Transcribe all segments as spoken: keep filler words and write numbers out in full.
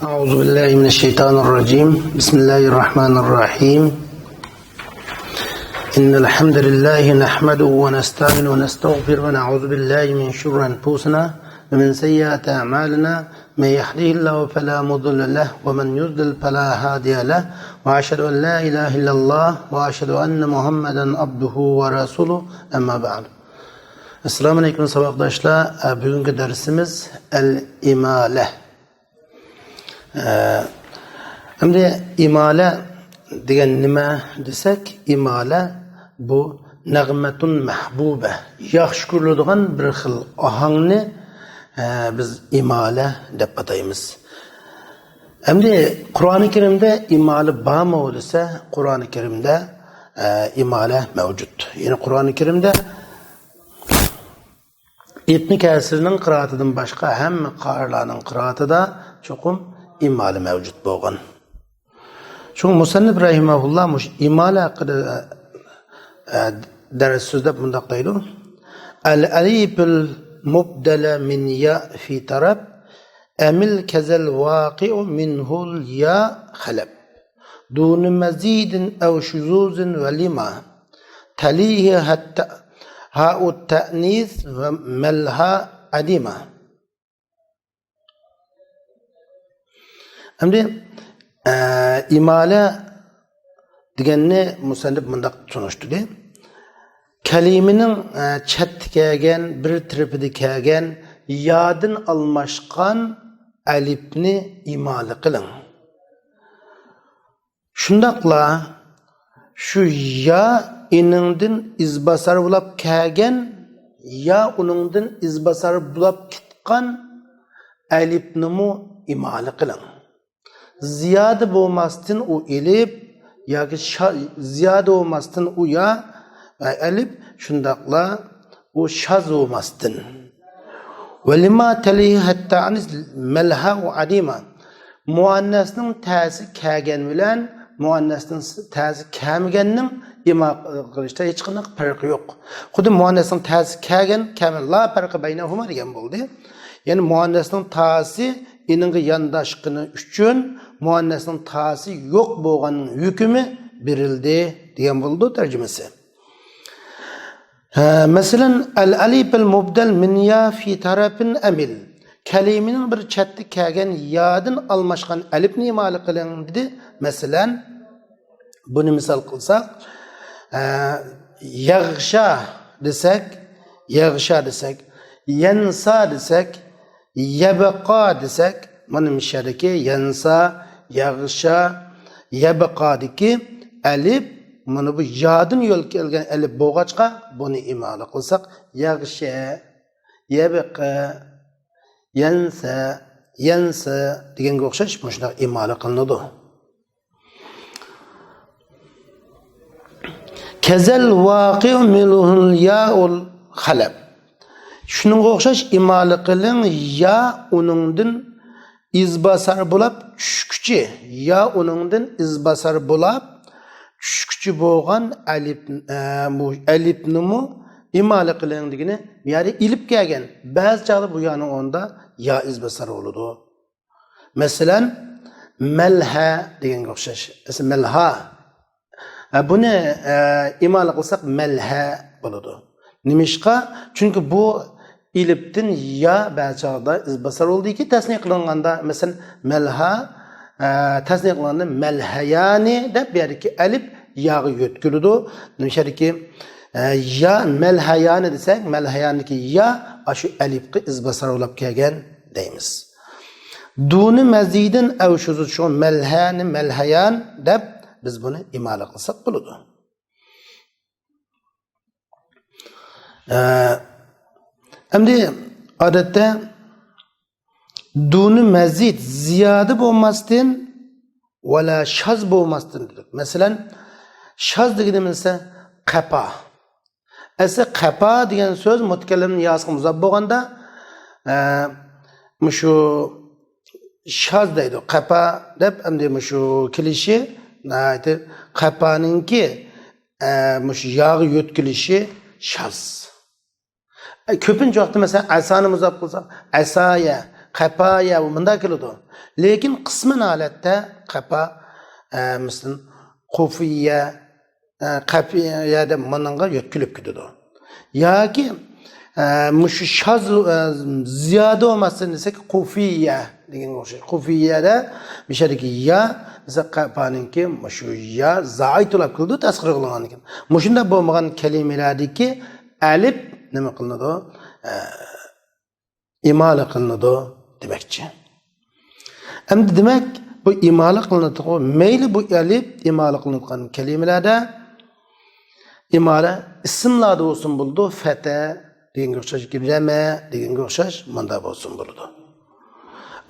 أعوذ بالله من الشيطان الرجيم. بسم الله الرحمن الرحيم. إن الحمد لله نحمده ونستعينه ونستغفره ونعوذ بالله من شرور أنفسنا ومن سيئات أعمالنا. من يهده الله فلا مضل له ومن يضلل فلا هادي له. وأشهد أن لا إله إلا الله وأشهد أن محمدا عبده ورسوله. أما بعد. ئەسسالامۇ ئەلەيكۇم ساۋاقداشلار. بۈگۈنكى دەرسىمىز ئەل ئىمالە. ئە، ئەمدى ئىمالە دېگەن نېمە دېسەك، ئىمالە بۇ نەغمەتۇن مەھبۇبە، ياخشى كۆرۈلىدىغان بىر خىل ئاھاڭنى، ئە، بىز ئىمالە دەپ ئاتايمىز. ئەمدى قۇرئانى كەرىمدە ئىمالە بارمۇ دېسە، قۇرئانى كەرىمدە، ئە، ئىمالە مەۋجۇت. يەنى قۇرئانى كەرىمدە ئىبنى كەسىرنىڭ قىرائىتىدىن باشقا ھەممە قارىلارنىڭ قىرائىتىدا چوقۇم ئىمالە مەۋجۇت بولغان. شۇڭا مۇسەننىپ رەھىمەھۇللا مۇشۇ ئىمالە ھەققىدە، ئە، دەرس سۆزلەپ مۇنداق دەيدۇ: الألف المبدل من ياء في طرب، أمل كذا الواقع منه الياء خلف، دون مزيد أو شذوذ ولما، تليه حتى هاء التأنيث وملها عديمة. ئەمدى، ئە، ئىمالە دېگەننى مۇسەننىپ مۇنداق تونۇشتۇردى. كەلىمىنىڭ، ئە، چەتتە كەلگەن، بىر تەرىپىدە كەلگەن يادىن ئالماشقان ئەلىپنى ئىمالە قىلىڭ. شۇنداقلا شۇ يا ئېنىڭدىن ئىزباسار بولاپ كەلگەن، يا ئۇنىڭدىن ئىزباسار بولاپ كەتكەن ئەلىپنىمۇ ئىمالە قىلىڭ. زىيادە بولماستىن ئۇ ئېلىپ ياكى شا-، زىيادە بولماستىن ئۇ يا، ئە، ئەلىپ، شۇنداقلا ئۇ شاز بولماستىن. ولما تليه حتى التأنيث ملها وعديمة. مۇئەننەسنىڭ تەسى كەلگەن بىلەن مۇئەننەسنىڭ تەسى كەلمىگەننىڭ ئىمالە قىلىشتا ھېچقانداق پەرقى يوق. خۇددى مۇئەننەسنىڭ تەسى كەلگەن، كەلمىگەن، لا پەرقە بەينەھۇما دېگەن بولدى. يەنى مۇئەننەسنىڭ تاسى ئېنىڭغا يانداشقىنى ئۈچۈن مۇئەننەسنىڭ تاسى يوق بولغان ھۆكمى بېرىلدى دېگەن بولىدۇ تەرجىمىسى. ھە، مەسىلەن، الألف المبدل من ياء في طرب أمل. كەلىمىنىڭ بىر چەتتە كەلگەن يادىن ئالماشقان ئەلىپنى ئىمالە قىلىڭ دېدى. مەسىلەن، بۇنى مىسال قىلساق، ئە، يەغشا دېسەك، يەغشا دېسەك، يەنسا دېسەك، يەبقا دېسەك، مانا مۇشۇ يەردىكى يەنسا، يەغشا، يەبقادىكى ئەلىپ، مانا بۇ يادىن يول كەلگەن ئەلىپ بولغاچقا، بۇنى ئىمالە قىلساق، يەغشە، يەبقا، يەنسە، يەنسە دېگەنگە ئوخشاش مۇشۇنداق ئىمالە قىلىنىدۇ. كەزەل ۋاقىئ مىلھۇل يائۇل خەلەپ. شۇنىڭغا ئوخشاش ئىمالە قىلىڭ، يا ئۇنىڭدىن ئىزباسار بولاپ چۈشكۈچى، يا ئۇنىڭدىن ئىزباسار بولاپ چۈشكۈچى بولغان ئەلىپ، ئە، بۇ ئەلىپنىمۇ ئىمالە قىلىڭ دېگىنى، بۇ يەردە ئېلىپ كەلگەن. بەزى چاغدا بۇ يانىڭ ئورنىدا يا ئىزباسار بولىدۇ. مەسىلەن، مەلھە دېگەنگە ئوخشاش. مەسىلەن، مەلھا. ھە، بۇنى، ئە، ئىمالە قىلساق مەلھە بولىدۇ. نېمىشقا؟ چۈنكى بۇ ئېلىپتىن يا بەزى چاغدا ئىزباسار بولىدۇكى، تەسنىيە قىلىنغاندا، مەسىلەن، مەلھا، ئە، تەسنىيە قىلىنغاندا مەلھەيانى دەپ بۇ يەردىكى ئەلىپ ياغا يۆتكىلىدۇ. مۇشۇ يەردىكى، ئە، يا مەلھەيانى دېسەك، مەلھەيانىدىكى يا ئاشۇ ئەلىپقا ئىزباسار بولاپ كەلگەن دەيمىز. دۇنى مەزىدىن ئەۋ شۇزۇز، شۇ مەلھەنى مەلھەيان دەپ بىز بۇنى ئىمالە قىلساق بولىدۇ. ئە، ئەمدى ئادەتتە دۇنى مەزىد، زىيادە بولماستىن، ۋەلا شاز بولماستىن دېدۇق. مەسىلەن، شاز دېگىنىمىز قەپا. ئەسلى قەپا دېگەن سۆز مۇتەكەللىمنىڭ ياسىغا مۇزاپ بولغاندا، ئە، مۇشۇ شاز دەيدۇ. قەپا دەپ ئەمدى مۇشۇ كېلىشى ناھايىتى، قەپانىڭكى، ئە، مۇشۇ ياغا يۆتكىلىشى شاز. ئە، كۆپىنچە ۋاقىتتا، مەسىلەن، ئەسانى مۇزاپ قىلساق، ئەسايە، قەپايە، مۇنداق كېلىدۇ. لېكىن قىسمەن ھالەتتە قەپا، ئە، مىسىلەن، قۇفىيە، ئە، قەپىيە دەپ مۇنىڭغا يۆتكىلىپ كېتىدۇ. ياكى، ئە، مۇشۇ شاز، ئە، زىيادە بولماستىن دېسەك، قۇفىيە دېگەنگە ئوخشاش. قۇفىيەدە مۇشۇ يەردىكى يا، مىسال، قەپانىڭكى مۇشۇ يا زائىد بولاپ كېلىدۇ، تەسخىر قىلغاندىن كېيىن. مۇشۇنداق بولمىغان كەلىمىلەردىكى ئەلىپ نېمە قىلىنىدۇ؟ ئە، ئىمالە قىلىنىدۇ دېمەكچى. ئەمدى دېمەك، بۇ ئىمالە قىلىنىدىغۇ، مەيلى بۇ ئەلىپ ئىمالە قىلىنىدىغان كەلىمىلەردە ئىمالە ئىسىملاردا بولسۇن بولىدۇ، فەتە دېگەنگە ئوخشاش، رەمە دېگەنگە ئوخشاش، مۇنداق بولسۇن بولىدۇ.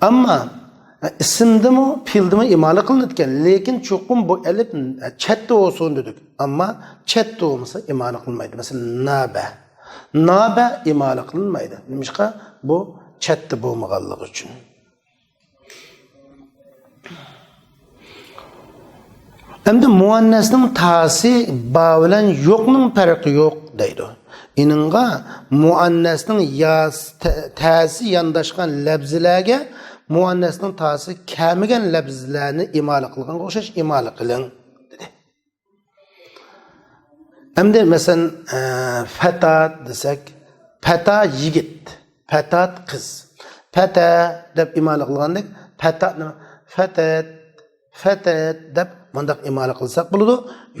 ئەمما ئىسىمدىمۇ، پېئىلدىمۇ ئىمالە قىلىنىدىكەن، لېكىن چوقۇم بۇ ئەلىپ چەتتە بولسۇن دېدۇق. ئەمما چەتتە بولمىسا ئىمالە قىلىنمايدۇ. مەسىلەن، نابە. نابە ئىمالە قىلىنمايدۇ. نېمىشقا؟ بۇ چەتتە بولمىغانلىقى ئۈچۈن. ئەمدى مۇئەننەسنىڭ تاسى بار بىلەن يوقنىڭ پەرقى يوق دەيدۇ. ئېنىڭغا مۇئەننەسنىڭ ياس-، تە-، تەسى يانداشقان لەپزىلەرگە مۇئەننەسنىڭ تاسى كەلمىگەن لەپزىلەرنى ئىمالە قىلغانغا ئوخشاش ئىمالە قىلىڭ دېدى. ئەمدى مەسىلەن، ئە، فەتات دېسەك، پەتا يىگىت، پەتات قىز. پەتە دەپ ئىمالە قىلغاندەك، پەتا نېمە؟ فەتەت، فەتەت دەپ مۇنداق ئىمالە قىلساق بولىدۇ.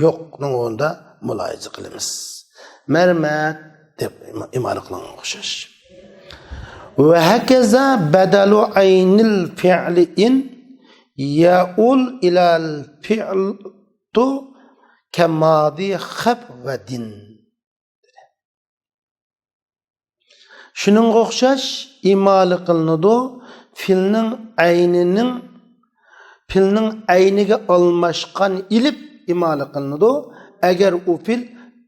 يوقنىڭ ئورنىدا مۇلاھىزە قىلىمىز. مەرمەت دەپ ئىما-، ئىمالە قىلغانغا ئوخشاش. وهكذا بدل عين الفعل إن يؤل إلى الفعل كماضي خف ودن. شۇنىڭغا ئوخشاش ئىمالە قىلىنىدۇ. پېئىلنىڭ ئەينىنىڭ، پېئىلنىڭ ئەينىگە ئالماشقان ئېلىپ ئىمالە قىلىنىدۇ. ئەگەر ئۇ پېئىل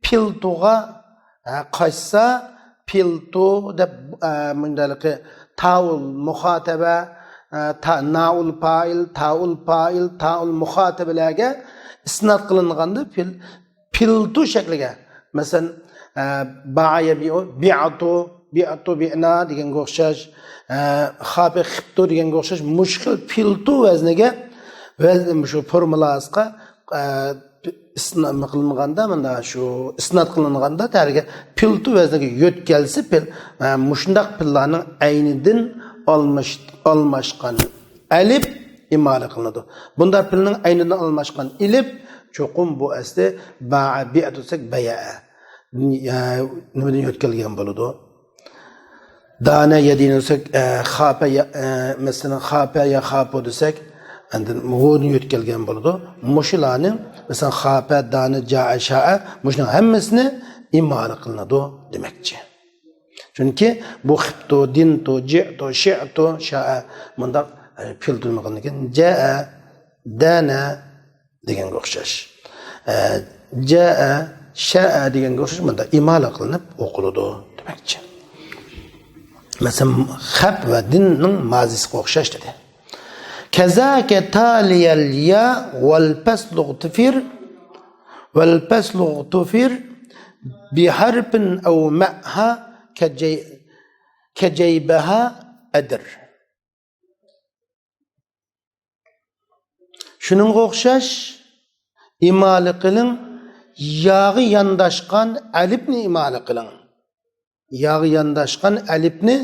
پېئىلتۇغا، ھە، قاچسا، پېئىلتۇ دەپ، ئە، مۇنداقلىقى تائۇل مۇخاتەبە، ئە، تا-، نائۇل پائىل، تائۇل پائىل، تائۇل مۇخاتەبىلەرگە ئىسناد قىلىنغاندا پېئىل پېئىلتۇ شەكلىگە. مەسىلەن، ئە، بايە بىئۇ، بىئتۇ، بىئتۇ بىئنا دېگەنگە ئوخشاش، ئە، خاپە خىپتۇ دېگەنگە ئوخشاش مۇشۇ خىل پېئىلتۇ ۋەزنىگە، ۋەزن، شۇ فورمۇلاسىغا، ئە، ئىسنا-، نېمە قىلىنغاندا، مانا شۇ ئىسناد قىلىنغاندا تەرگە پېئىلتۇ ۋەزنىگە يۆتكەلسە پېئىل، ئە، مۇشۇنداق پېئىللارنىڭ ئەينىدىن ئالماش-، ئالماشقان ئەلىپ ئىمالە قىلىنىدۇ. بۇنداق پېئىلنىڭ ئەينىدىن ئالماشقان ئېلىپ، چوقۇم بۇ ئەسلى باء، بىئ دېسەك، بەيەئە. يا، نېمىدىن يۆتكەلگەن بولىدۇ؟ دانە يەدىن دېسەك، ئە، خاپە يا، ئە، مەسىلەن، خاپە يا خاپۇ دېسەك، ئاندىن ۋۇدىن يۆتكەلگەن بولىدۇ. مۇشۇلارنىڭ، مەسىلەن، خاپە، دانە، جائە، شائە، مۇشۇنىڭ ھەممىسىنى ئىمالە قىلىنىدۇ دېمەكچى. چۈنكى بۇ خىپتۇ، دىنتۇ، جىئتۇ، شىئتۇ، شائە مۇنداق، ئە، پېئىل تۇرمىغاندىكىن جەئە، دەنە دېگەنگە ئوخشاش. ئە، جەئە، شەئە دېگەنگە ئوخشاش مۇنداق ئىمالە قىلىنىپ ئوقۇلىدۇ دېمەكچى. مەسىلەن، خەپ ۋە دىننىڭ مازىسىغا ئوخشاش دېدى. كذاك تالي اليا والفصل اغتفر، والفصل اغتفر بحرف أو معها كجي-، كجيبها أدر. شۇنىڭغا ئوخشاش ئىمالە قىلىڭ، ياغا يانداشقان ئەلىپنى ئىمالە قىلىڭ. ياغا يانداشقان ئەلىپنى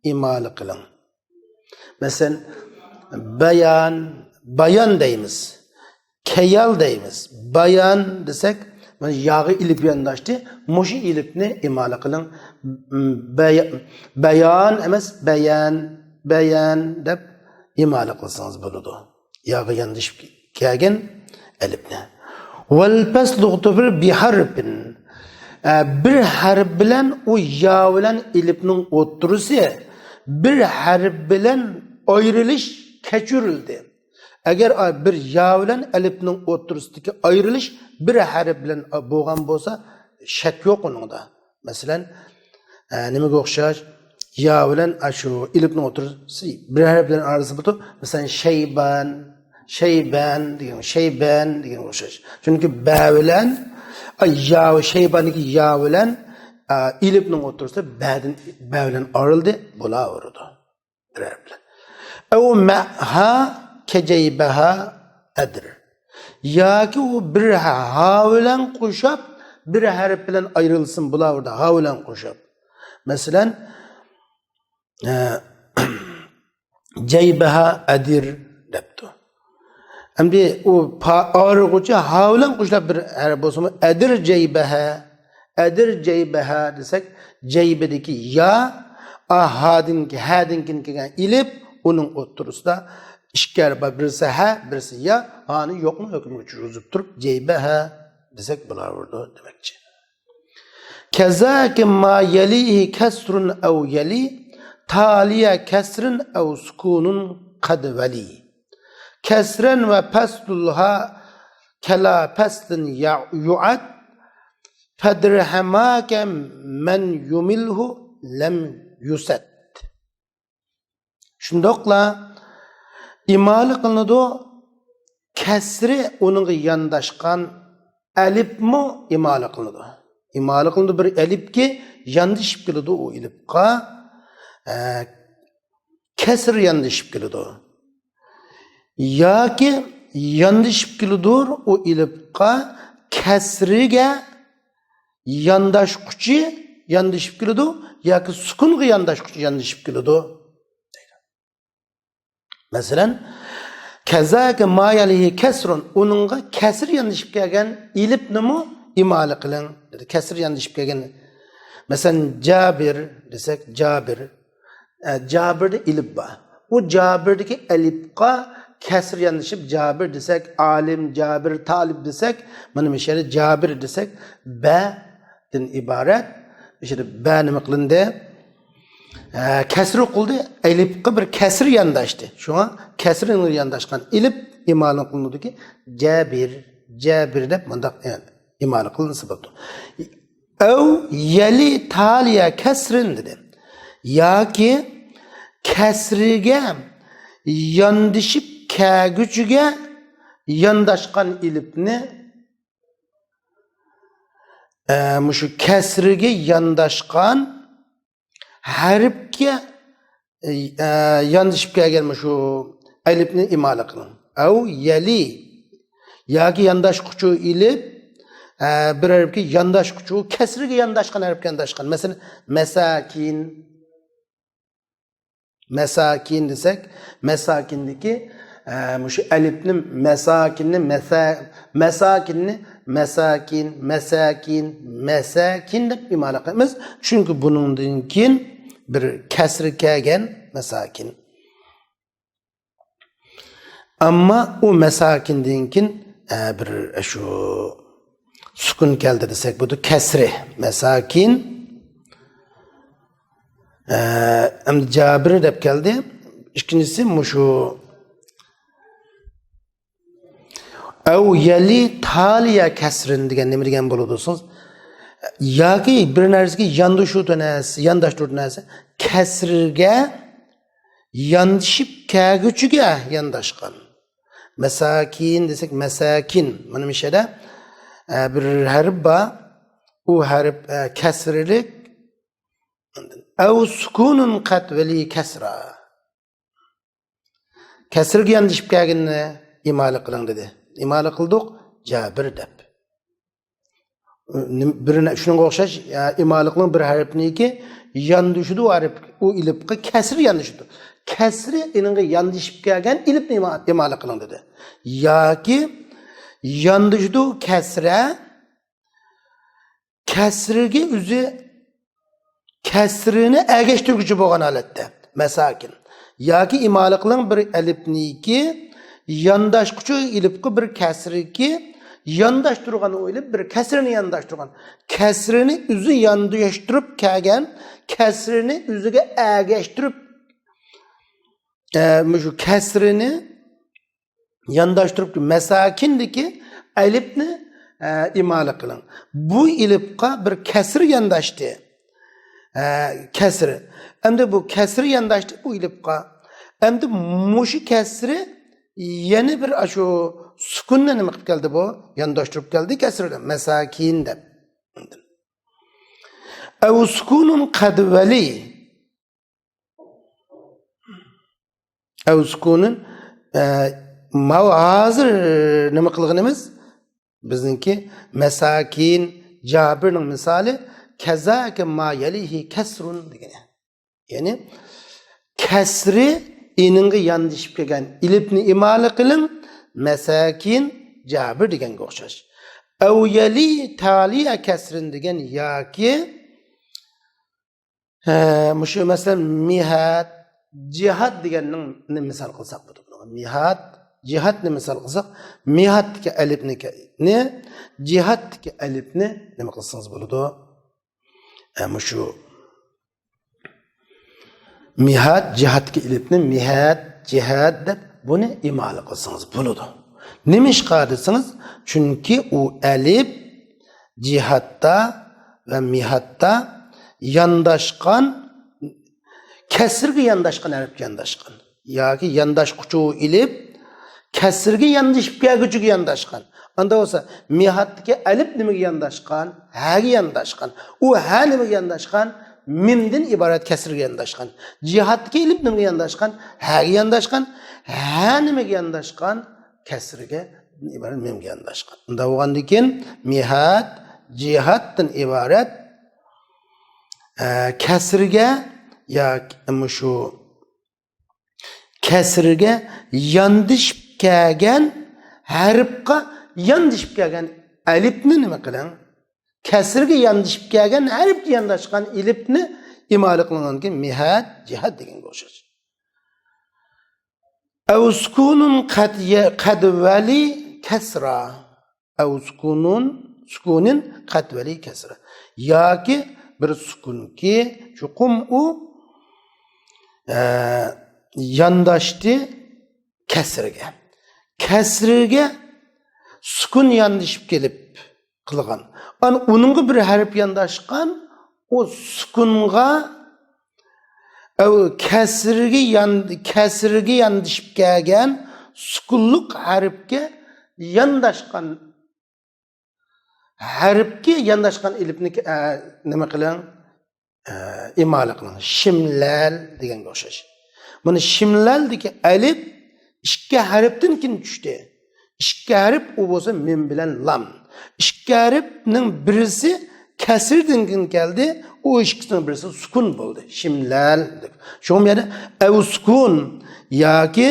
ئىمالە قىلىڭ. مەسىلەن، بايان، بايان دەيمىز. كەيال دەيمىز. بايان دېسەك، مانا ياغا ئېلىپ يانداشتى. مۇشۇ ئېلىپنى ئىمالە قىلىڭ. بايا-، بايان ئەمەس، بەيەن، بەيەن دەپ ئىمالە قىلسىڭىز بولىدۇ. ياغا ياندىشىپ كەلگەن ئەلىپنى. والفصل اغتفر بحرف. ئە، بىر ھەرپ بىلەن ئۇ يا بىلەن ئېلىپنىڭ ئوتتۇرىسى بىر ھەرپ بىلەن ئايرىلىش كەچۈرۈلدى. ئەگەر، ئا، بىر يا بىلەن ئەلىپنىڭ ئوتتۇرىسىدىكى ئايرىلىش بىر ھەرپ بىلەن، ئا، بولغان بولسا، شەك يوق ئۇنىڭدا. مەسىلەن، ئە، نېمىگە ئوخشاش؟ يا بىلەن، ئا، شۇ ئېلىپنىڭ ئوتتۇرىسى بىر ھەرپ بىلەن ئارىلىسا بولىدۇ. مەسىلەن، شەيبان، شەيبەن دېگەن، شەيبەن دېگەنگە ئوخشاش. چۈنكى بە بىلەن، ئا، يا، شەيباندىكى يا بىلەن، ئا، ئېلىپنىڭ ئوتتۇرىسى بەدىن، بە بىلەن ئايرىلدى، بولاۋېرىدۇ. بىرەر بىلەن. ئەۋ مەئھا كەجەيبەھا ئەدىر. ياكى ئۇ بىر ھە، ھا بىلەن قوشاپ، بىر ھەرپ بىلەن ئايرىلسىمۇ بولىدۇ، ھا بىلەن قوشاپ. مەسىلەن، ئە، جەيبەھا ئەدىر دەپتۇ. ئەمدى ئۇ پا-، ئايرىغۇچە ھا بىلەن قوشۇلۇپ بىر ھەرپ بولسىمۇ، ئەدىر جەيبەھە، ئەدىر جەيبەھە دېسەك، جەيبىدىكى يا، ئا، ھادىن، ھەدىن كېيىن كەلگەن ئېلىپ، ئۇنىڭ ئوتتۇرىسىدا ئىككى ھەرپ بار، بىرسى ھە، بىرسى يا، ھانى يوقنىڭ ھۆكمىگە كىرگۈزۈپ تۇرۇپ، جەيبەھە دېسەك بولۇۋېرىدۇ دېمەكچى. كەزاكى ما يەلىھى كەسرۇن ئەۋ يەلى تالىيە كەسرىن ئەۋ سۇكۇنۇن قەد ۋەلى. كەسرەن ۋە پەسلۇلھا كەلا پەسلىن يۇئەد فەدرھەماكە مەن يۇمىلھۇ لەم يۇسەد. شۇنداقلا ئىمالە قىلىنىدۇ، كەسرى ئۇنىڭغا يانداشقان ئەلىپمۇ ئىمالە قىلىنىدۇ. ئىمالە قىلىنىدۇ، بىر ئەلىپكە ياندىشىپ كېلىدۇ، ئۇ ئېلىپقا، ئە، كەسرى ياندىشىپ كېلىدۇ. ياكى ياندىشىپ كېلىدۇ، ئۇ ئېلىپقا كەسرىگە يانداشقۇچى ياندىشىپ كېلىدۇ ياكى سۈكۈنگە يانداشقۇچى ياندىشىپ كېلىدۇ. مەسىلەن، كەزاكە ما يەلىھى كەسرۇن، ئۇنىڭغا كەسىر ياندىشىپ كەلگەن ئېلىپنىمۇ ئىمالە قىلىڭ دېدى. كەسىر ياندىشىپ كەلگەن، مەسىلەن، جابىر دېسەك، جابىر، ئە، جابىردا ئېلىپ بار. ئۇ جابىردىكى ئەلىپقا كەسىر ياندىشىپ جابىر دېسەك، ئالىم، جابىر، تالىپ دېسەك، مانا مۇشۇ يەردە جابىر دېسەك، بەدىن ئىبارەت. مۇشۇ يەردە بە نېمە قىلىندى؟ ئە، كەسرى قىلدى، ئەلىپقا بىر كەسرى يانداشتى. شۇڭا كەسرى يانداشقان ئېلىپ ئىمالە قىلىنىدۇكى، جابىر، جابىر دەپ مۇنداق، ئە، ئىمالە قىلىنسا بولىدۇ. ئەۋ يەلى تالىيە كەسرىن دېدى. ياكى كەسرىگە ياندىشىپ كەلگۈچىگە يانداشقان ئېلىپنى، ئە، مۇشۇ كەسرىگە يانداشقان ھەرپكە، ئە، ياندىشىپ كەلگەن مۇشۇ ئەلىپنى ئىمالە قىلىڭ. ئەۋ يەلى. ياكى يانداشقۇچى ئېلىپ، ئە، بىر ھەرپكە يانداشقۇچى، كەسرىگە يانداشقان ھەرپكە يانداشقان. مەسىلەن، مەساكىن. مەساكىن دېسەك، مەساكىندىكى، ئە، مۇشۇ ئەلىپنى، مەساكىننى، مەسە-، مەساكىننى، مەساكىن، مەساكىن، مەساكىن دەپ ئىمالە قىلىمىز. چۈنكى بۇنىڭدىن كېيىن بىر كەسرى كەلگەن، مەساكىن. ئەمما ئۇ مەساكىندىن كېيىن، ئە، بىر شۇ سۈكۈن كەلدى دېسەك بولىدۇ. كەسرى، مەساكىن. ئە، ئەمدى جابىر دەپ كەلدى. ئىككىنچىسى مۇشۇ ئەۋ يەلى تالىيە كەسرىن دېگەن نېمە دېگەن بولىدۇ دېسىڭىز، ياكى بىر نەرسىگە ياندىشىدۇ نەرسە، يانداشتۇرىدۇ نەرسە، كەسرىگە ياندىشىپ كەلگۈچىگە يانداشقان. مەساكىن دېسەك، مەساكىن. مانا مۇشۇ يەردە، ئە، بىر ھەرپ بار. ئۇ ھەرپ، ئە، كەسرىلىك. ئەۋ سۇكۇنۇن قەد ۋەلى كەسرا. كەسرىگە ياندىشىپ كەلگىنىنى ئىمالە قىلىڭ دېدى. ئىمالە قىلدۇق، جابىر دەپ. نېمە، بىرىنى، شۇنىڭغا ئوخشاش، يا، ئىمالە قىلىڭ بىر ھەرپنىكى ياندىشىدۇ، ئۇ ھەرپ، ئۇ ئېلىپقا كەسرى ياندىشىدۇ. كەسرى ئېنىڭغا ياندىشىپ كەلگەن ئېلىپنى ئىما-، ئىمالە قىلىڭ دېدى. ياكى ياندىشىدۇ كەسرە، كەسرىگە ئۆزى كەسرىنى ئەگەشتۈرگۈچى بولغان ھالەتتە، مەساكىن. ياكى ئىمالە قىلىڭ بىر ئەلىپنىكى يانداشقۇچى ئېلىپقا بىر كەسرىكى يانداشتۇرغان، ئۇ ئېلىپ بىر كەسرىنى يانداشتۇرغان. كەسرىنى ئۆزى يانداشتۇرۇپ كەلگەن، كەسرىنى ئۆزىگە ئەگەشتۈرۈپ، ئە، مۇشۇ كەسرىنى يانداشتۇرۇپ، مەساكىندىكى ئەلىپنى، ئە، ئىمالە قىلىڭ. بۇ ئېلىپقا بىر كەسرى يانداشتى. ئە، كەسرى. ئەمدى بۇ كەسرى يانداشتى بۇ ئېلىپقا. ئەمدى مۇشۇ كەسرى يەنە بىر ئاشۇ سۈكۈننى نېمە قىلىپ كەلدى بۇ؟ يانداشتۇرۇپ كەلدى كەسرىدە. مەساكىن دەپ. ئەۋ سۇكۇنۇن قەد ۋەلى. ئەۋ سۇكۇنۇن، ئە، ماۋۇ ھازىر نېمە قىلغىنىمىز؟ بىزنىڭكى مەساكىن، جابىرنىڭ مىسالى، كەزاكە ما يەلىھى كەسرۇن دېگەن. يەنى كەسرى ئىنىڭغا ياندىشىپ كەلگەن ئېلىپنى ئىمالە قىلىڭ، مەساكىن، جابىر دېگەنگە ئوخشاش. ئەۋ يەلى تالىيە كەسرىن دېگەن ياكى، ھە، مۇشۇ مەسىلەن، مىھات، جىھاد دېگەننى مىسال قىلساق بولىدۇ. مىھات، جىھادنى مىسال قىلساق، مىھاتتىكى ئەلىپنى، جىھادتىكى ئەلىپنى نېمە قىلسىڭىز بولىدۇ؟ ئە، مۇشۇ مىھات، جىھادتىكى ئېلىپنى مىھەت، جىھەت دەپ بۇنى ئىمالە قىلسىڭىز بولىدۇ. نېمىشقا دېسىڭىز، چۈنكى ئۇ ئەلىپ جىھادتا ۋە مىھاتتا يانداشقان، كەسرىگە يانداشقان، ھەرپكە يانداشقان. ياكى يانداشقۇچى ئېلىپ، كەسرىگە ياندىشىپ كەلگۈچىگە يانداشقان. ئاندا بولسا، مىھاتتىكى ئەلىپ نېمىگە يانداشقان؟ ھەگە يانداشقان. ئۇ ھە نېمىگە يانداشقان؟ مىمدىن ئىبارەت كەسرىگە يانداشقان. جىھادتىكى ئېلىپ نېمىگە يانداشقان؟ ھەگە يانداشقان. ھە نېمىگە يانداشقان؟ كەسرىگە ئىبارەت مىمگە يانداشقان. ئۇنداق بولغاندىن كېيىن مىھات، جىھادتىن ئىبارەت، ئە، كەسرىگە ياكى مۇشۇ كەسرىگە ياندىشىپ كەلگەن ھەرپقا ياندىشىپ كەلگەن ئەلىپنى نېمە قىلىڭ؟ كەسرىگە ياندىشىپ كەلگەن ھەرپكە يانداشقان ئېلىپنى ئىمالە قىلىنغاندىن كېيىن مىھەت، جىھەت دېگەنگە ئوخشاش. ئەۋ سۇكۇنۇن قەد يە-، قەد ۋەلى كەسرا. ئەۋ سۇكۇنۇن، سۇكۇنىن قەد ۋەلى كەسرا. ياكى بىر سۇكۇنكى چوقۇم ئۇ، ئە، يانداشتى كەسرىگە. كەسرىگە سۇكۇن ياندىشىپ كېلىپ قىلغان. ئانا ئۇنىڭغا بىر ھەرپ يانداشقان، ئۇ سۇكۇنغا، ئەۋ، كەسرىگە يان-، كەسرىگە ياندىشىپ كەلگەن سۇكۇنلۇق ھەرپكە يانداشقان، ھەرپكە يانداشقان ئېلىپنى، ئە، نېمە قىلىڭ؟ ئە، ئىمالە قىلىڭ. شىملەل دېگەنگە ئوخشاش. مانا شىملەلدىكى ئەلىپ ئىككى ھەرپتىن كېيىن چۈشتى. ئىككى ھەرپ، ئۇ بولسا مىم بىلەن لام. ئىككى ھەرپنىڭ بىرسى كەسىردىن كېيىن كەلدى، ئۇ ئىككىسىنىڭ بىرسى سۈكۈن بولدى. شىملەل دەپ. شۇڭا بۇ يەردە ئەۋ سۈكۈن ياكى،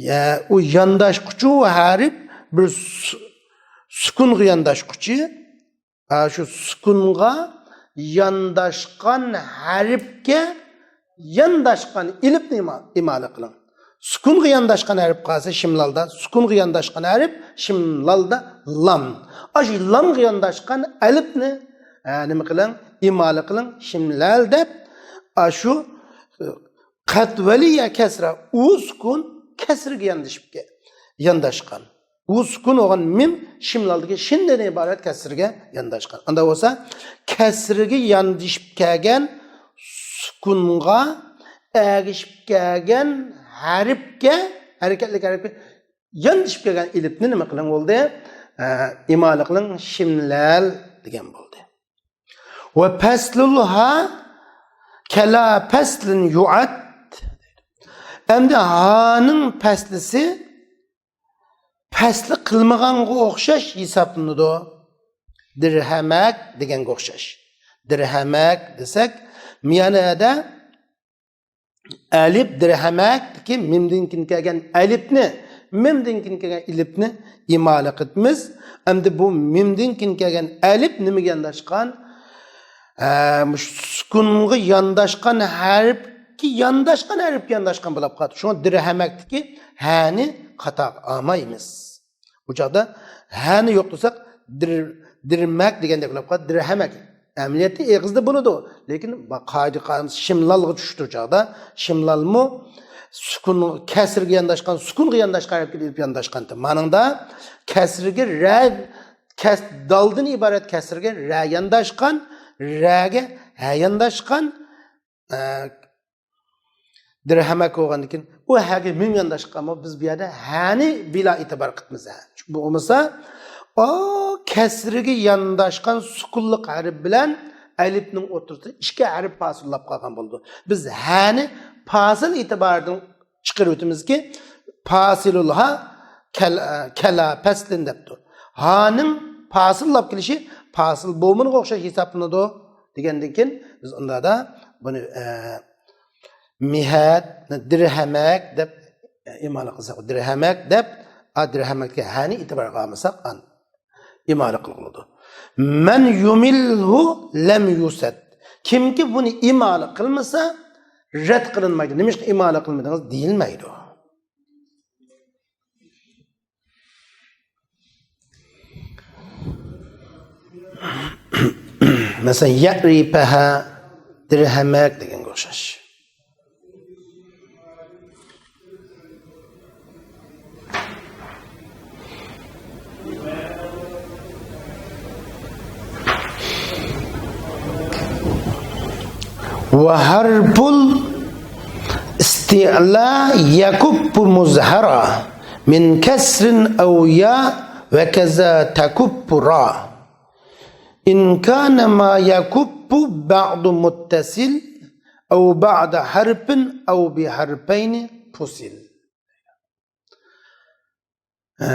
يا، ئۇ يانداشقۇچى ھەرپ بىر سۈ-، سۈكۈنغا يانداشقۇچى، ھە، شۇ سۈكۈنغا يانداشقان ھەرپكە يانداشقان ئېلىپنى ئىما-، ئىمالە قىلىڭ. سۈكۈنغا يانداشقان ھەرپ قالسا شىملالدا، سۈكۈنغا يانداشقان ھەرپ شىملالدا لام. ئاشۇ لامغا يانداشقان ئەلىپنى، ھە، نېمە قىلىڭ؟ ئىمالە قىلىڭ. شىملەل دەپ، ئاشۇ، ئە، قەد ۋەلى يا كەسرا، ئۇ سۈكۈن كەسرىگە ياندىشىپ كە-، يانداشقان. ئۇ سۈكۈن بولغان مىم شىملالدىكى شىندىن ئىبارەت كەسرىگە يانداشقان. ئاندا بولسا، كەسرىگە ياندىشىپ كەلگەن سۈكۈنغا ئەگىشىپ كەلگەن ھەرپكە، ھەرىكەتلىك ھەرپكە ياندىشىپ كەلگەن ئېلىپنى نېمە قىلىڭ بولدى؟ ئە، ئىمالە قىلىڭ، شىملەل دېگەن بولدى. ۋە پەسلۇلھا كەلا پەسلىن يۇئەد. ئەمدى ھانىڭ پەسلىسى پەسلى قىلمىغانغا ئوخشاش ھېسابلىنىدۇ. دىرھەمەك دېگەنگە ئوخشاش. دىرھەمەك دېسەك، مىيانەدە ئەلىپ دىرھەمەكتىكى مىمدىن كېيىن كەلگەن ئەلىپنى، مىمدىن كېيىن كەلگەن ئېلىپنى ئىمالە قىلىمىز. ئەمدى بۇ مىمدىن كېيىن كەلگەن ئەلىپ نېمىگە يانداشقان؟ ھە، مۇشۇ سۈكۈنغا يانداشقان ھەرپكە يانداشقان، ھەرپكە يانداشقان بولۇپ قالدى. شۇڭا دىرھەمەكتىكى ھەنى خاتاغا ئالمايمىز. بۇ چاغدا ھەنى يوق دېسەك، دىر-، دىرمەك دېگەندەك بولۇپ قالدى، دىرھەمەك. ئەمەلىيەتتە ئېغىزدا بولىدۇ، لېكىن با-، قائىدە قانۇنىسى شىملالغا چۈشتى چاغدا، شىملالمۇ سۈكۈن، كەسرىگە يانداشقان، سۈكۈنغا يانداشقان ھەرپكە ئېلىپ يانداشقانتى. مانىڭدا كەسرىگە رە، كەس-، دالدىن ئىبارەت كەسرىگە رە يانداشقان، رەگە ھە يانداشقان، ئە، دىرھەمەك بولغاندىن كېيىن، ئۇ ھەگە مىم يانداشقانمۇ، بىز بۇ يەردە ھەنى بىلا ئېتىبار قىلىمىز. ھە. بۇ بولمىسا، ئۇ كەسرىگە يانداشقان سۈكۈنلۈك ھەرپ بىلەن ئەلىپنىڭ ئوتتۇرىسىدا ئىككى ھەرپ پاسىللاپ قالغان بولىدۇ. بىز ھەنى پاسىل ئېتىبارىدىن چىقىرىۋېتىمىزكى، پاسىلۇلھا كەل-، كەلا پەسلىن دەپتۇ. ھانىڭ پاسىللاپ كېلىشى پاسىل بومىنىغا ئوخشاش ھېسابلىنىدۇ دېگەندىن كېيىن، بىز ئۇندادا بۇنى، ئە، مىھەت، دىرھەمەك دەپ ئىمالا قىلساق، دىرھەمەك دەپ، ئا، دىرھەمەكتىكى ھەنى ئېتىبارغا ئالمىساق، ئان-، ئىمالا قىلغىلىدۇ. مەن يۇمىلھۇ لەم يۇسەت. كىمكى بۇنى ئىمالا قىلمىسا، رەت قىلىنمايدۇ. نېمىشقا ئىمالا قىلمىدىڭىز دېيىلمەيدۇ. مەسىلەن، يەرىپەھە، دىرھەمەك دېگەنگە ئوخشاش. وحرف الاستعلاء يكب مظهرا من كسر أو ياء وكذا تكب راء. إن كان ما يكب بعد متصل أو بعد حرف أو بحرفين فصل. ئە،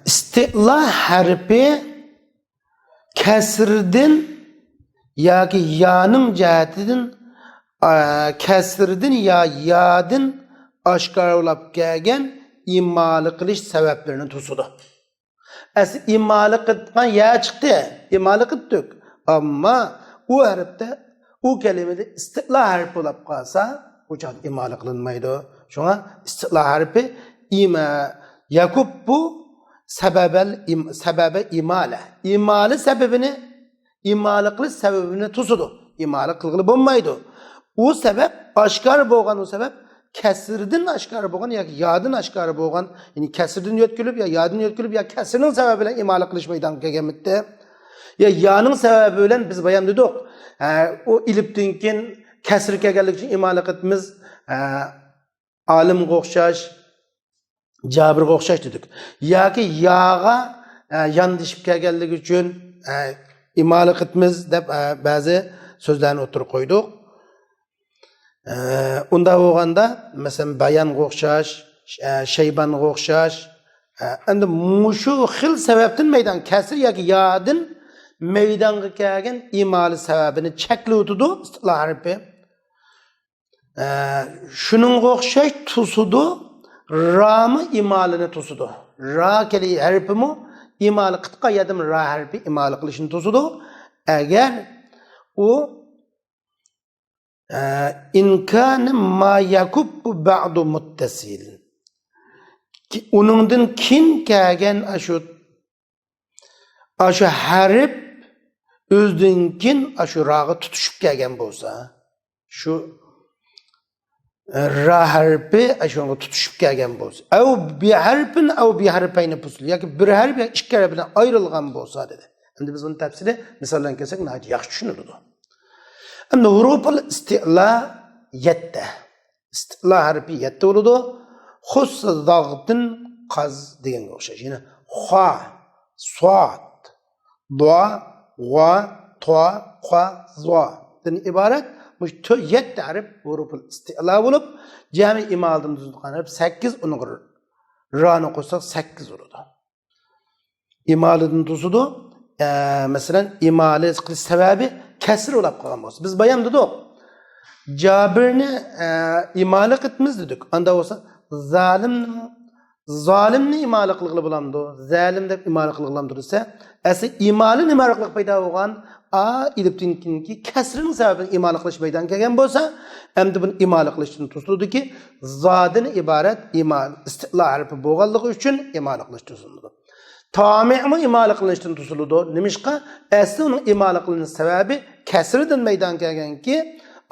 ئىستىلا ھەرپى كەسىردىن ياكى يانىڭ جەھىتىدىن، ئە، كەسىردىن يا يادىن ئاشكارىلاپ كەلگەن ئىمالا قىلىش سەۋەبلىرىنى توسىدۇ. ئەسلى ئىمالا قىلىدىغان يا چىقتى، ئىمالا قىلدۇق. ئەمما ئۇ ھەرپتە، ئۇ كەلىمىدە ئىستىلا ھەرپى بولۇپ قالسا، ئۇ چاغدا ئىمالا قىلىنمايدۇ. شۇڭا ئىستىلا ھەرپى ئىما-، يەكۇپپۇ سەبەبەل ئىم-، سەبەبە ئىمالە. ئىمالا سەۋەبىنى، ئىمالا قىلىش سەۋەبىنى توسىدۇ. ئىمالا قىلغىلى بولمايدۇ. ئۇ سەۋەب ئاشكارا بولغان، ئۇ سەۋەب كەسىردىن ئاشكارا بولغان ياكى يادىن ئاشكارا بولغان، يەنى كەسىردىن يۆتكىلىپ يا يادىن يۆتكىلىپ يا كەسىرنىڭ سەۋەبى بىلەن ئىمالا قىلىش مەيدانغا كەلگەنمىتتى. يا يانىڭ سەۋەبى بىلەن بىز بايام دېدۇق. ھە، ئۇ ئېلىپتىن كېيىن كەسىر كەلگەنلىكى ئۈچۈن ئىمالا قىلىمىز. ھە، ئالىمغا ئوخشاش، جابىرغا ئوخشاش دېدۇق. ياكى ياغا، ئە، ياندىشىپ كەلگەنلىكى ئۈچۈن، ئە، ئىمالا قىلىمىز دەپ، ئە، بەزى سۆزلەرنى ئوتتۇرىغا قويدۇق. ئە، ئۇنداق بولغاندا، مەسىلەن، بايانغا ئوخشاش، ئە، شەيبانغا ئوخشاش، ئە، ئەمدى مۇشۇ خىل سەۋەبتىن مەيدان، كەسىر ياكى يادىن مەيدانغا كەلگەن ئىمالا سەۋەبىنى چەكلىۋېتىدۇ ئىستىلا ھەرپى. ئە، شۇنىڭغا ئوخشاش توسىدۇ، رامۇ ئىمالىنى توسىدۇ. را كەلى ھەرپىمۇ ئىمالا قىتقا يادىمۇ را ھەرپى ئىمالا قىلىشنى توسىدۇ. ئەگەر ئۇ، ئە، إن كان ما يكب بعد متصل. كى-، ئۇنىڭدىن كېيىن كەلگەن ئاشۇ ئاشۇ ھەرپ ئۆزىدىن كېيىن ئاشۇ راغا تۇتىشىپ كەلگەن بولسا، شۇ، ئە، را ھەرپى ئاشۇنىڭغا تۇتىشىپ كەلگەن بولسا، ئەۋ بىھەرپىن ئەۋ بىھەرپەينى پۇسۇل، ياكى بىر ھەرپ يا ئىككى ھەرپ بىلەن ئايرىلغان بولسا، دېدى. ئەمدى بىز بۇنى تەپسىلىي مىسال بىلەن كەلسەك، ناھايىتى ياخشى چۈشىنىلىدۇ. ئەمدى ھۇرۇپۇل ئىستىلا يەتتە. ئىستىلا ھەرپى يەتتە بولىدۇ. خۇس زاغتىن قاز دېگەنگە ئوخشاش. يەنە خا، سوت، دۇ، غۇ، تۇ، قۇ، زۇ دىن ئىبارەت. مۇشۇ تۆ-، يەتتە ھەرپ ھۇرۇپۇل ئىستىلا بولۇپ، جەمئىي ئىمالىدىن تۈزۈلگەن ھەرپ سەككىز، ئۇنىڭغا رانى قوشساق سەككىز بولىدۇ. ئىمالىدىن توسىدۇ. ئە، مەسىلەن، ئىمالە قىلىش سەۋەبى كەسىر بولاپ قالغان بولسا. بىز بايام دېدۇق. جابىرنى، ئە، ئىمالە قىلىمىز دېدۇق. ئاندا بولسا، زالىمنىڭ، زالىمنى ئىمالە قىلغىلى بولامدۇ؟ زالىم دەپ ئىمالە قىلغىلامدۇ دېسە، ئەسلى ئىمالە نېمە ئارقىلىق پەيدا بولغان؟ ئا، ئېلىپتىن كېيىنكى كەسرىنىڭ سەۋەبىدىن ئىمالە قىلىش مەيدانغا كەلگەن بولسا، ئەمدى بۇنى ئىمالە قىلىشتىن توسۇلىدۇكى، زادىن ئىبارەت ئىمالە، ئىستىلا ھەرپى بولغانلىقى ئۈچۈن ئىمالە قىلىش توسۇلىدۇ. تامىئمۇ ئىمالە قىلىنىشتىن توسۇلىدۇ. نېمىشقا؟ ئەسلى ئۇنىڭ ئىمالە قىلىنىش سەۋەبى كەسىردىن مەيدانغا كەلگەنكى،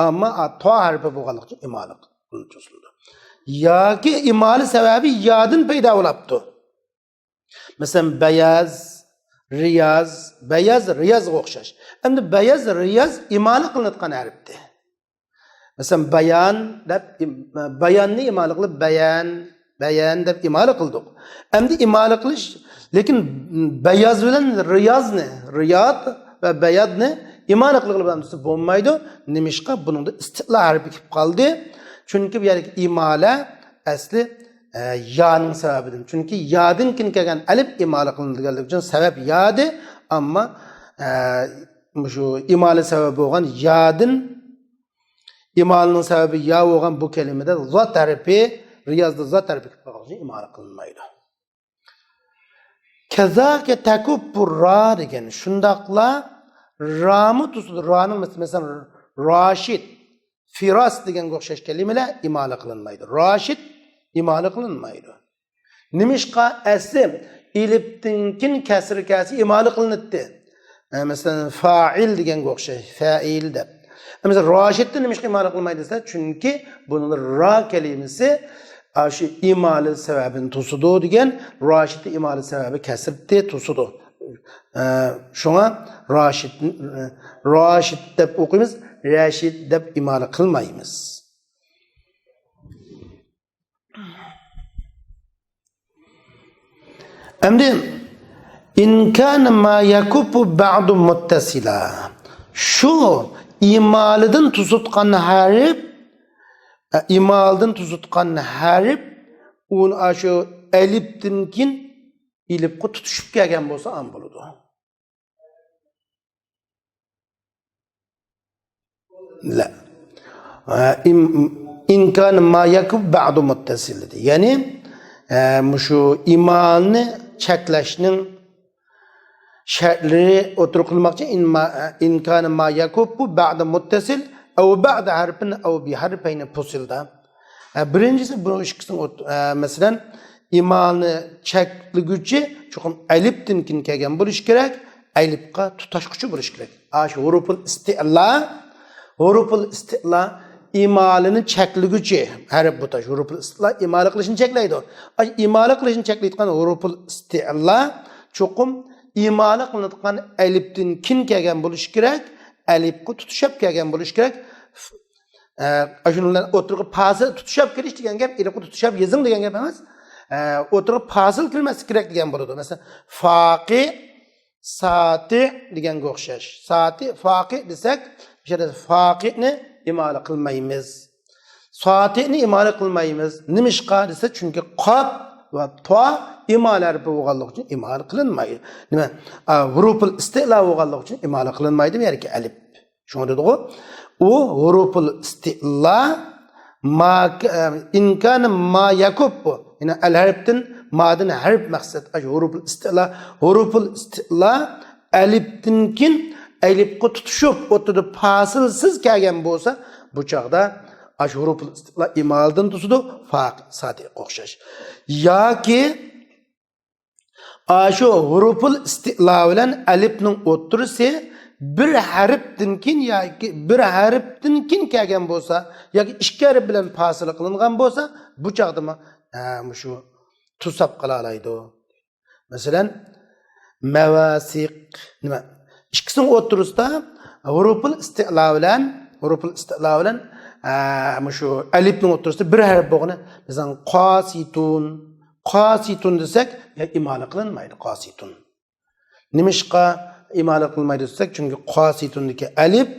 ئەمما تا ھەرپى بولغانلىقى ئۈچۈن ئىمالە قىلىنىش توسۇلىدۇ. ياكى ئىمالە سەۋەبى يادىن پەيدا بولاپتۇ. مەسىلەن، بەياز، رىياز، بەياز رىيازغا ئوخشاش. ئەمدى بەياز رىياز ئىمالە قىلىنىدىغان ھەرپتى. مەسىلەن، بايان دەپ ئىم-، باياننى ئىمالە قىلىپ، بەيەن، بەيەن دەپ ئىمالە قىلدۇق. ئەمدى ئىمالە قىلىش، لېكىن بەياز بىلەن رىيازنى، رىياد ۋە بەيادنى ئىمالە قىلغىلى بولمايدۇ. نېمىشقا؟ بۇنىڭدا ئىستىلا ھەرپى كېلىپ قالدى. چۈنكى بۇ يەردىكى ئىمالە ئەسلى، ئە، يانىڭ سەۋەبىدىن. چۈنكى يادىن كېيىن كەلگەن ئەلىپ ئىمالە قىلىنىدىغانلىقى ئۈچۈن سەۋەب يادى، ئەمما، ئە، مۇشۇ ئىمالە سەۋەبى بولغان يادىن، ئىمالىنىڭ سەۋەبى يا بولغان بۇ كەلىمىدە زات ھەرپى، رىيازدا زات ھەرپى كېلىپ قالغان ئۈچۈن ئىمالە قىلىنمايدۇ. كەزاكە تەكۇپپۇ را دېگەن، شۇنداقلا رامۇ توسىدۇ. رانىڭ مەس-، مەسىلەن، راشىد، فىراس دېگەنگە ئوخشاش كەلىمىلەر ئىمالە قىلىنمايدۇ. راشىد ئىمالە قىلىنمايدۇ. نېمىشقا؟ ئەسلى ئېلىپتىن كېيىن كەسرە كەلسە ئىمالە قىلىناتتى. ئە، مەسىلەن، فائىل دېگەنگە ئوخشاش، فەئىل دەپ. ئە، مەسىلەن، راشىدتا نېمىشقا ئىمالە قىلمايدۇ دېسە، چۈنكى بۇنىڭدا را كەلىمىسى، ئا، شۇ ئىمالە سەۋەبىنى توسىدۇ دېگەن، راشىدتا ئىمالە سەۋەبى كەسرىتى توسىدۇ. ئە، شۇڭا راشىد، راشىد دەپ ئوقۇيمىز، رەشىد دەپ ئىمالە قىلمايمىز. ئەمدى، ئىن كان ما يكب بعد متصلا. شۇ ئىمالىدىن توسۇتقان ھەرپ، ئە، ئىمالىدىن توسۇتقان ھەرپ، ئۇنى ئاشۇ ئەلىپتىن كېيىن ئېلىپقا تۇتىشىپ كەلگەن بولسا، ئان بولىدۇ. لا. ئىم-، إن كان ما يكب بعد متصل دېدى. يەنى، ئە، مۇشۇ ئىمالنى چەكلەشنىڭ شەرتلىرى ئوتتۇرىغا قويۇلماقچى. إن ما، إن كان ما يكب بعد متصل أو بعد حرف أو بحرفين فصل دا. ئە، بىرىنچىسى، بۇ ئىككىسىنىڭ ئوت-، ئە، مەسىلەن، ئىمالنى چەكلىگۈچى چوقۇم ئەلىپتىن كېيىن كەلگەن بولۇشى كېرەك، ئەلىپقا تۇتاشقۇچى بولۇشى كېرەك. ئاشۇ ھۇرۇپۇل ئىستىئلا، ھۇرۇپۇل ئىستىئلا ئىمالىنى چەكلىگۈچى ھەرپ بۇ تاش. ھۇرۇپۇل ئىستىئلا ئىمالە قىلىشنى چەكلەيدۇ. ئاشۇ ئىمالە قىلىشنى چەكلەيدىغان ھۇرۇپۇل ئىستىئلا چوقۇم ئىمالە قىلىنىدىغان ئەلىپتىن كېيىن كەلگەن بولۇشى كېرەك، ئەلىپقا تۇتىشىپ كەلگەن بولۇشى كېرەك. ئە، ئاشۇنىڭ بىلەن ئوتتۇرىغا پاسىل، تۇتىشىپ كېلىش دېگەن گەپ، ئېلىپقا تۇتىشىپ يېزىڭ دېگەن گەپ ئەمەس. ئە، ئوتتۇرىغا پاسىل كىرمەسلىك كېرەك دېگەن بولىدۇ. مەسىلەن، فاقى، ساتى دېگەنگە ئوخشاش. ساتى، فاقى دېسەك، بۇ يەردە فاقىنى ئىمالە قىلمايمىز. ساتىنى ئىمالە قىلمايمىز. نېمىشقا دېسە، چۈنكى قاپ ۋە تا ئىمالە ھەرپى بولغانلىقى ئۈچۈن ئىمالە قىلىنمايدۇ. نېمە؟ ئا، ھۇرۇپۇل ئىستىئلا بولغانلىقى ئۈچۈن ئىمالە قىلىنمايدۇ بۇ يەردىكى ئەلىپ. شۇڭا دېدىغۇ، ئۇ ھۇرۇپۇل ئىستىئلا، ما، ئىن كان ما يكب بۇ. يەنى ئەل ھەرپتىن، مادىن ھەرپ مەقسەت. ئاشۇ ھۇرۇپۇل ئىستىئلا، ھۇرۇپۇل ئىستىئلا ئەلىپتىن كېيىن ئەلىپقا تۇتىشىپ، ئوتتۇرىدا پاسىلسىز كەلگەن بولسا، بۇ چاغدا ئاشۇ ھۇرۇپۇل ئىستىئلا ئىمالىدىن توسىدۇ، فاقى، ساتىغا ئوخشاش. ياكى ئاشۇ ھۇرۇپۇل ئىستىئلا بىلەن ئەلىپنىڭ ئوتتۇرىسى بىر ھەرپتىن كېيىن ياكى بىر ھەرپتىن كېيىن كەلگەن بولسا، ياكى ئىككى ھەرپ بىلەن پاسىلە قىلىنغان بولسا، بۇ چاغدىمۇ، ھە، مۇشۇ توساپ قالالايدۇ. مەسىلەن، مەۋاسىق، نېمە؟ ئىككىسىنىڭ ئوتتۇرىسىدا ھۇرۇپۇل ئىستىئلا بىلەن، ھۇرۇپۇل ئىستىئلا بىلەن، ئە، مۇشۇ ئەلىپنىڭ ئوتتۇرىسىدا بىر ھەرپ بولغىنى، مەسىلەن، قاسىتۇن، قاسىتۇن دېسەك، يا ئىمالە قىلىنمايدۇ، قاسىتۇن. نېمىشقا ئىمالە قىلمايدۇ دېسەك، چۈنكى قاسىتۇندىكى ئەلىپ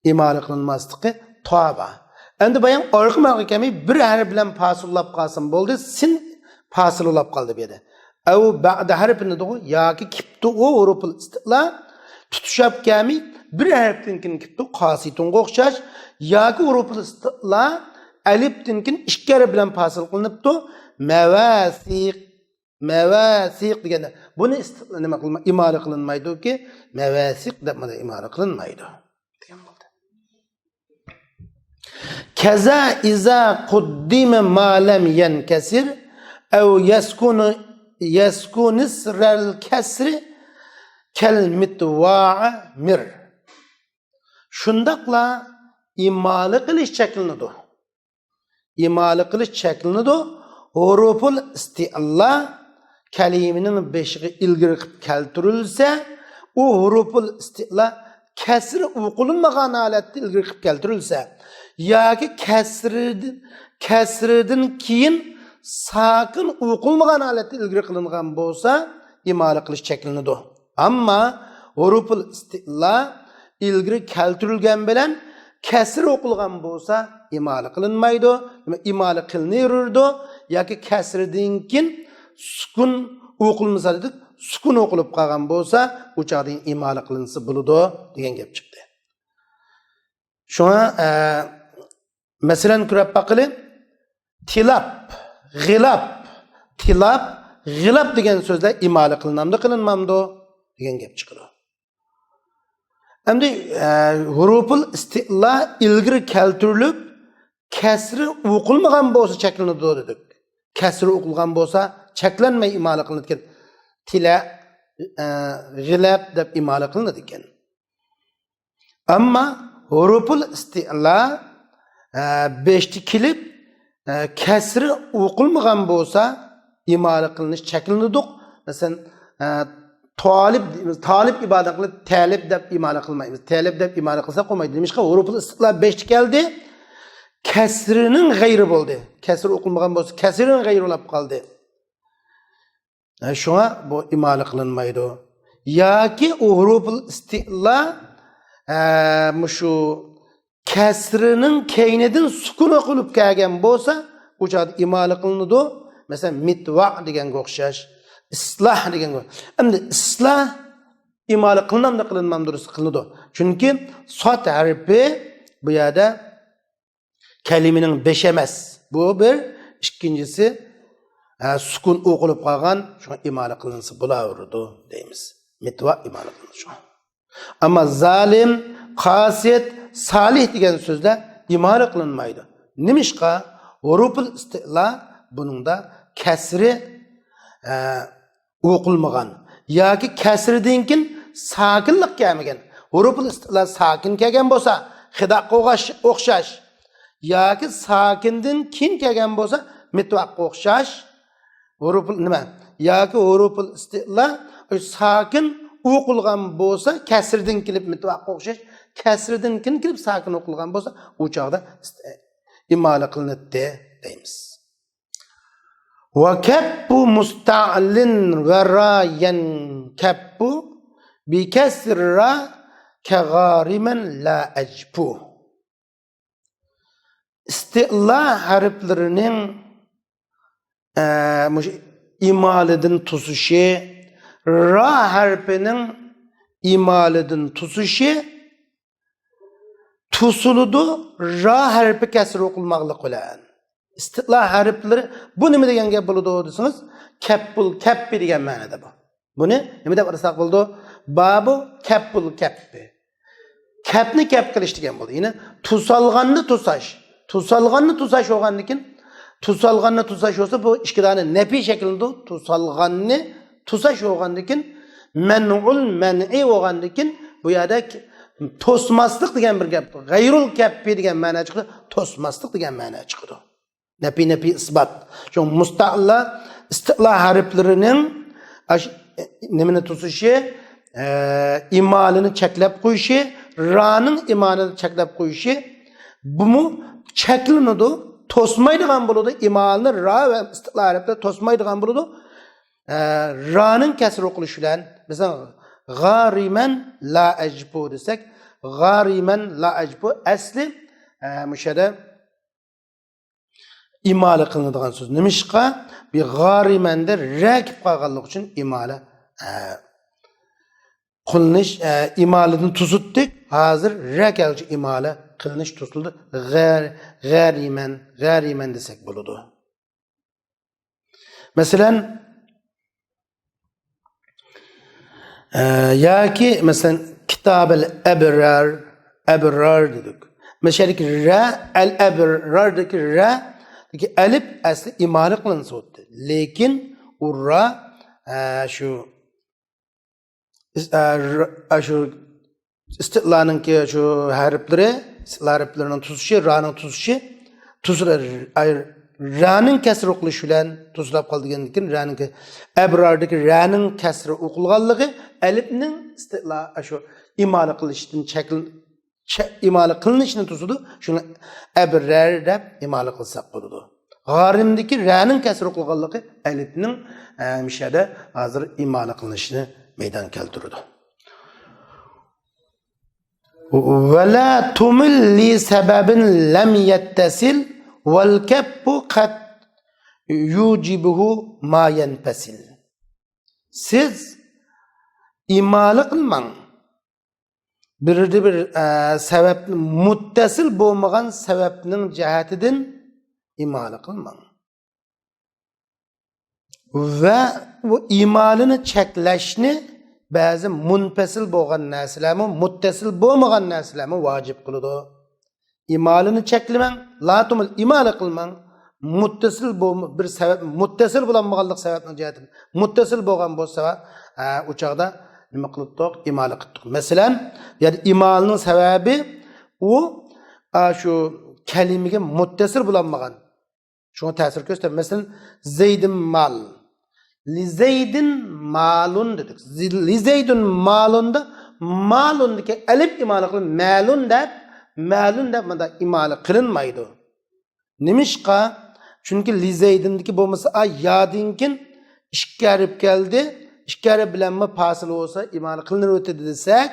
ئىمالە قىلىنماسلىقى تا بار. ئەمدى بايان ئارقا ماغا كەلمەي بىر ھەرپ بىلەن پاسىللاپ قالسام بولدى، سىن پاسىللاپ قالدى بۇ يەردە. ئەۋ بەئدە ھەرپىنى دېدىغۇ، ياكى كېپتۇ ئۇ ھۇرۇپۇل ئىستىئلا، تۇتىشاپ كەلمەي بىر ھەرپتىن كېيىن كېپتۇ، قاسىتۇنغا ئوخشاش، ياكى ھۇرۇپۇل ئىستىئلا ئەلىپتىن كېيىن ئىككى ھەرپ بىلەن پاسىل قىلىنىپتۇ. مەۋاسىق، مەۋاسىق دېگەندە، بۇنى ئىست-، نېمە قىلما-، ئىمالە قىلىنمايدۇكى، مەۋاسىق دەپ مانا ئىمالە قىلىنمايدۇ دېگەن بولدى. كەزا ئىزا قۇددىمە ما لەم يەنكەسىر ئەۋ يەسكۇنۇ، يەسكۇنىسرەل كەسرى كەل مىتۋاء مىر. شۇنداقلا ئىمالە قىلىش چەكلىنىدۇ. ئىمالە قىلىش چەكلىنىدۇ. ھۇرۇپۇل ئىستىئلا كەلىمىنىڭ بېشىغا ئىلگىرى قىلىپ كەلتۈرۈلسە، ئۇ ھۇرۇپۇل ئىستىئلا كەسرى ئوقۇلمىغان ھالەتتە ئىلگىرى قىلىپ كەلتۈرۈلسە، ياكى كەسرىدىن، كەسرىدىن كېيىن ساكىن ئوقۇلمىغان ھالەتتە ئىلگىرى قىلىنغان بولسا، ئىمالە قىلىش چەكلىنىدۇ. ئەمما ھۇرۇپۇل ئىستىئلا ئىلگىرى كەلتۈرۈلگەن بىلەن كەسرى ئوقۇلغان بولسا ئىمالە قىلىنمايدۇ، ئىمالە قىلىنىۋېرىدۇ. ياكى كەسرىدىن كېيىن سۈكۈن ئوقۇلمىسا دېدۇق، سۈكۈن ئوقۇلۇپ قالغان بولسا، ئۇ چاغدا ئىمالە قىلىنسا بولىدۇ دېگەن گەپ چىقتى. شۇڭا، ئە، مەسىلەن، كۆرۈپ باقىلى. تىلاپ، غىلاپ، تىلاپ، غىلاپ دېگەن سۆزلەر ئىمالە قىلىنامدۇ، قىلىنمامدۇ دېگەن گەپ چىقىدۇ. ئەمدى، ئە، ھۇرۇپۇل ئىستىئلا ئىلگىرى كەلتۈرۈلۈپ، كەسرى ئوقۇلمىغان بولسا چەكلىنىدۇ دېدۇق. كەسرى ئوقۇلغان بولسا چەكلەنمەي ئىمالە قىلىنىدىكەن. تىلە، ئە، غىلەپ دەپ ئىمالە قىلىنىدىكەن. ئەمما ھۇرۇپۇل ئىستىئلا، ئە، بەشتە كېلىپ، ئە، كەسرى ئوقۇلمىغان بولسا، ئىمالە قىلىنىش چەكلىنىدۇق. مەسىلەن، ئە، تالىپ دەيمىز، تالىپ ئىبادەت قىلىپ، تەلىپ دەپ ئىمالە قىلمايمىز. تەلىپ دەپ ئىمالە قىلساق بولمايدۇ. نېمىشقا؟ ھۇرۇپۇل ئىستىئلا بەشتە كەلدى. كەسرىنىڭ غەيرى بولدى. كەسرى ئوقۇلمىغان بولسا، كەسرىنىڭ غەيرى بولۇپ قالدى. ئە، شۇڭا بۇ ئىمالە قىلىنمايدۇ. ياكى ئۇ ھۇرۇپۇل ئىستىئلا، ئە، مۇشۇ كەسرىنىڭ كەينىدىن سۈكۈن ئوقۇلۇپ كەلگەن بولسا، ئۇ چاغدا ئىمالە قىلىنىدۇ. مەسىلەن، مىتۋاق دېگەنگە ئوخشاش، ئىسلاھ دېگەنگە. ئەمدى ئىسلاھ ئىمالە قىلىنامدۇ، قىلىنمامدۇ؟ قىلىنىدۇ. چۈنكى ساد ھەرپى بۇ يەردە كەلىمىنىڭ بېشى ئەمەس. بۇ بىر، ئىككىنچىسى، ئە، سۈكۈن ئوقۇلۇپ قالغان، شۇڭا ئىمالە قىلىنسا بولاۋېرىدۇ دەيمىز. مىتۋاق ئىمالە قىلىنىدۇ شۇڭا. ئەمما زالىم، قاسىت، سالىھ دېگەن سۆزلەر ئىمالە قىلىنمايدۇ. نېمىشقا؟ ھۇرۇپۇل ئىستىئلا بۇنىڭدا كەسرى، ئە، ئوقۇلمىغان ياكى كەسرىدىن كېيىن ساكىنلىق كەلمىگەن. ھۇرۇپۇل ئىستىئلا ساكىن كەلگەن بولسا، خىداققا ئوخشاش، ئوخشاش. ياكى ساكىندىن كېيىن كەلگەن بولسا، مىتۋاققا ئوخشاش. ھۇرۇپۇل نېمە؟ ياكى ھۇرۇپۇل ئىستىئلا ساكىن ئوقۇلغان بولسا، كەسرىدىن كېلىپ مىتۋاققا ئوخشاش، كەسرىدىن كېيىن كېلىپ ساكىن ئوقۇلغان بولسا، ئۇ چاغدا ئىمالە قىلىنىدۇ دەيمىز. ۋە كەپپۇ مۇستەئلىن ۋە را يەنكەپپۇ بىكەسرى را كەغارىمەن لا ئەجپۇ. ئىستىئلا ھەرپلىرىنىڭ، ئە، مۇشۇ ئىمالىدىن توسۇشى، را ھەرپىنىڭ ئىمالىدىن توسۇشى، توسۇلىدۇ، را ھەرپى كەسرى ئوقۇلماقلىق بىلەن. ئىستىئلا ھەرپلىرى، بۇ نېمە دېگەن گەپ بولىدۇ دېسىڭىز، كەپپۇل كەپپى دېگەن مەنىدە بۇ. بۇنى نېمە دەپ ئاتىساق بولىدۇ؟ بابۇ كەپپۇل كەپپى. كەپنى كەپ قىلىش دېگەن بولىدۇ. يەنى توسالغاننى توساش. توسالغاننى توساش بولغاندىن كېيىن، توسالغاننى توساش بولسا، بۇ ئىككى دانە نەپى شەكلىدە توسالغاننى توساش بولغاندىن كېيىن، مەنئۇل مەنئى بولغاندىن كېيىن، بۇ يەردە توسماسلىق دېگەن بىر گەپ. غەيرۇل كەپپى دېگەن مەنە چىقىدۇ، توسماسلىق دېگەن مەنە چىقىدۇ. نەپى، نەپى، ئىسبات. شۇ مۇستەئلا، ئىستىئلا ھەرپلىرىنىڭ ئاش-، نېمىنى توسۇشى، ئە، ئىمالىنى چەكلەپ قويۇشى، رانىڭ ئىمالىنى چەكلەپ قويۇشى، بۇمۇ چەكلىنىدۇ، توسمايدىغان بولىدۇ. ئىمالىنى را ۋە ئىستىئلا ھەرپلىرى توسمايدىغان بولىدۇ. ئە، رانىڭ كەسرى ئوقۇلۇشى بىلەن، مەسىلەن، غارىمەن لا ئەجپۇ دېسەك، غارىمەن لا ئەجپۇ ئەسلى، ئە، مۇشۇ يەردە ئىمالە قىلىنىدىغان سۆز. نېمىشقا؟ بىر غارىمەندە رە كېلىپ قالغانلىقى ئۈچۈن ئىمالە، ئە، قىلىنىش، ئە، ئىمالىدىن توسۇتتۇق. ھازىر رە كەلگۈچە ئىمالە قىلىنىش توسۇلدى. غەر-، غەرىمەن، غەرىمەن دېسەك بولىدۇ. مەسىلەن، ئە، ياكى، مەسىلەن، كىتابىل ئەبرار، ئەبرار دېدۇق. مەسىلەن، رە، ئەل ئەبراردىكى رەدىكى ئەلىپ ئەسلى ئىمالە قىلىنسا بولاتتى. لېكىن ئۇ را، ئە، شۇ، ئە، ر-، ئە، شۇ ئىستىئلانىڭكى شۇ ھەرپلىرى، ئىستىئلا ھەرپلىرىنىڭ توسۇشى، رانىڭ توسۇشى، توسۇلۇ-، ئاي، رانىڭ كەسرى ئوقۇلۇشى بىلەن توسۇلۇپ قالىدىكەن، رەنىڭكى ئەبراردىكى رەنىڭ كەسرى ئوقۇلغانلىقى ئەلىپنىڭ ئىستىئلا، شۇ ئىمالە قىلىشتىن چەكلىن-، چە-، ئىمالە قىلىنىشىنى توسىدۇ. شۇنى ئەبرەر دەپ ئىمالە قىلساق بولىدۇ. غارىمدىكى رەنىڭ كەسرى ئوقۇلغانلىقى ئەلىپنىڭ، ئە، مۇشۇ يەردە ھازىر ئىمالە قىلىنىشىنى مەيدانغا كەلتۈرىدۇ. ولا تمل لسبب لم يتصل والكف قد يوجبه ما ينفصل. سىز ئىمالە قىلماڭ. بىردە بىر، ئە، سەۋەبنى، مۇتتەسىل بولمىغان سەۋەبنىڭ جەھەتىدىن ئىمالە قىلماڭ. ۋە بۇ ئىمالىنى چەكلەشنى بەزى مۇنپەسىل بولغان نەرسىلەرمۇ، مۇتتەسىل بولمىغان نەرسىلەرمۇ ۋاجىپ قىلىدۇ. ئىمالىنى چەكلىمەڭ، لا تۇمۇل، ئىمالە قىلماڭ. مۇتتەسىل بولما-، بىر سەۋەب، مۇتتەسىل بولالمىغانلىق سەۋەبنىڭ جەھەتىدىن. مۇتتەسىل بولغان بولسا، ئە، ئۇ چاغدا نېمە قىلىپتۇق؟ ئىمالە قىلىپتۇق. مەسىلەن، يەنى ئىمالىنىڭ سەۋەبى ئۇ، ئە، شۇ كەلىمىگە مۇتتەسىل بولالمىغان. شۇڭا تەسىر كۆرسىتەر. مەسىلەن، زەيدىن مال. لىزەيدىن مالۇن دېدۇق. زى-، لىزەيدىن مالۇندا مالۇندىكى ئەلىپ ئىمالە قىلىپ، مەلۇن دەپ، مەلۇن دەپ مۇنداق ئىمالە قىلىنمايدۇ. نېمىشقا؟ چۈنكى لىزەيدىندىكى بولمىسا، ئا، يادىن كېيىن ئىككى ھەرپ كەلدى. ئىككى ھەرپ بىلەنمۇ پاسىل بولسا، ئىمالە قىلىنىۋېتىدۇ دېسەك،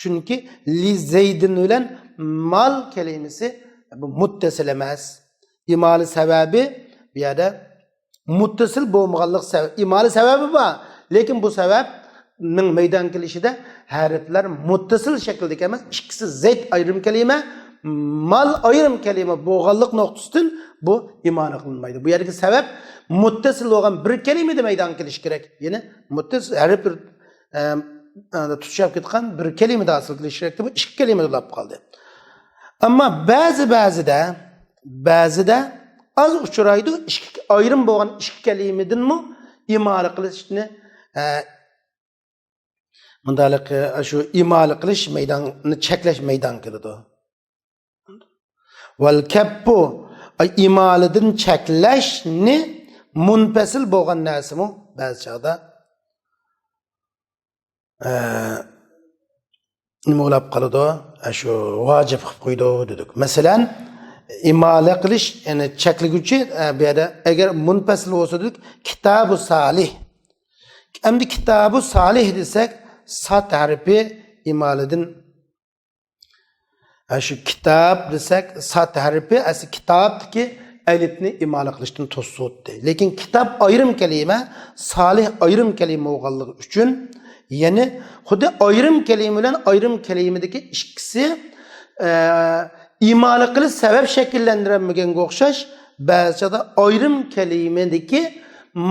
چۈنكى لىزەيدىن بىلەن مال كەلىمىسى بۇ مۇتتەسىل ئەمەس. ئىمالە سەۋەبى بۇ يەردە مۇتتەسىل بولمىغانلىق سەۋەب، ئىمالە سەۋەبى بار، لېكىن بۇ سەۋەبنىڭ مەيدان كېلىشىدە ھەرپلەر مۇتتەسىل شەكىلدىكى ئەمەس، ئىككىسى زەيت ئايرىم كەلىمە، مال ئايرىم كەلىمە بولغانلىق نۇقتىسىدىن بۇ ئىمالە قىلىنمايدۇ. بۇ يەردىكى سەۋەب مۇتتەسىل بولغان بىر كەلىمىدە مەيدانغا كېلىشى كېرەك. يەنى مۇتتەسىل ھەرپ بىر، ئەم، ئە، تۇتىشىپ كەتكەن بىر كەلىمىدە ھاسىل قىلىشى كېرەكتى. بۇ ئىككى كەلىمىدە بولۇپ قالدى. ئەمما بەزى، بەزىدە، بەزىدە ئاز ئۇچرايدۇ، ئىككى ئايرىم بولغان ئىككى كەلىمىدىنمۇ ئىمالە قىلىشنى، ئە، مۇنداقلىق، ئە، شۇ ئىمالە قىلىش مەيدانى چەكلەش مەيدان كېلىدۇ. ۋەل كەپپۇ، ئاي، ئىمالىدىن چەكلەشنى مۇنپەسىل بولغان نەرسىمۇ بەزى چاغدا، ئە، نېمە بولاپ قالىدۇ؟ ئە، شۇ ۋاجىپ قىلىپ قويىدۇ دېدۇق. مەسىلەن، ئىمالە قىلىش، يەنى چەكلىگۈچى، ئە، بۇ يەردە ئەگەر مۇنپەسىل بولسا دېدۇق، كىتابۇ سالىھ. ئەمدى كىتابۇ سالىھ دېسەك، ساد ھەرپى ئىمالىدىن، ھە، شۇ كىتاب دېسەك، ساد ھەرپى ئەسلى كىتابتىكى ئەلىپنى ئىمالە قىلىشتىن توسۇۋەتتى. لېكىن كىتاب ئايرىم كەلىمە، سالىھ ئايرىم كەلىمە بولغانلىقى ئۈچۈن، يەنى خۇددى ئايرىم كەلىمە بىلەن ئايرىم كەلىمىدىكى ئىككىسى، ئە، ئىمالە قىلىش سەۋەب شەكىللەندۈرەلمىگەنگە ئوخشاش، بەزى چاغدا ئايرىم كەلىمىدىكى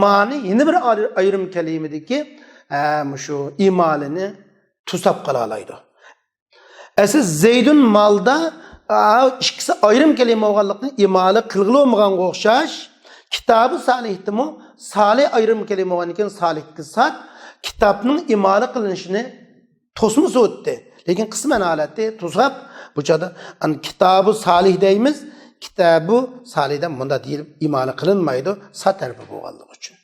مانى يەنە بىر ئايرىم كەلىمىدىكى، ئە، مۇشۇ ئىمالىنى توساپ قالالايدۇ. ئەسلى زەيدۇن مالدا، ئا، ئىككىسى ئايرىم كەلىمە بولغانلىقتىن ئىمالە قىلغىلى بولمىغانغا ئوخشاش، كىتابۇ سالىھتىمۇ سالىھ ئايرىم كەلىمە بولغاندىن كېيىن سالىھكە ساد كىتابنىڭ ئىمالە قىلىنىشىنى توسمىسا ئۆتتى. لېكىن قىسمەن ھالەتتە توساپ، بۇ چاغدا ئەنە كىتابۇ سالىھ دەيمىز، كىتابۇ سالىھ دەپ مۇنداق دېيىلىپ ئىمالە قىلىنمايدۇ، ساد ھەرپى بولغانلىقى ئۈچۈن.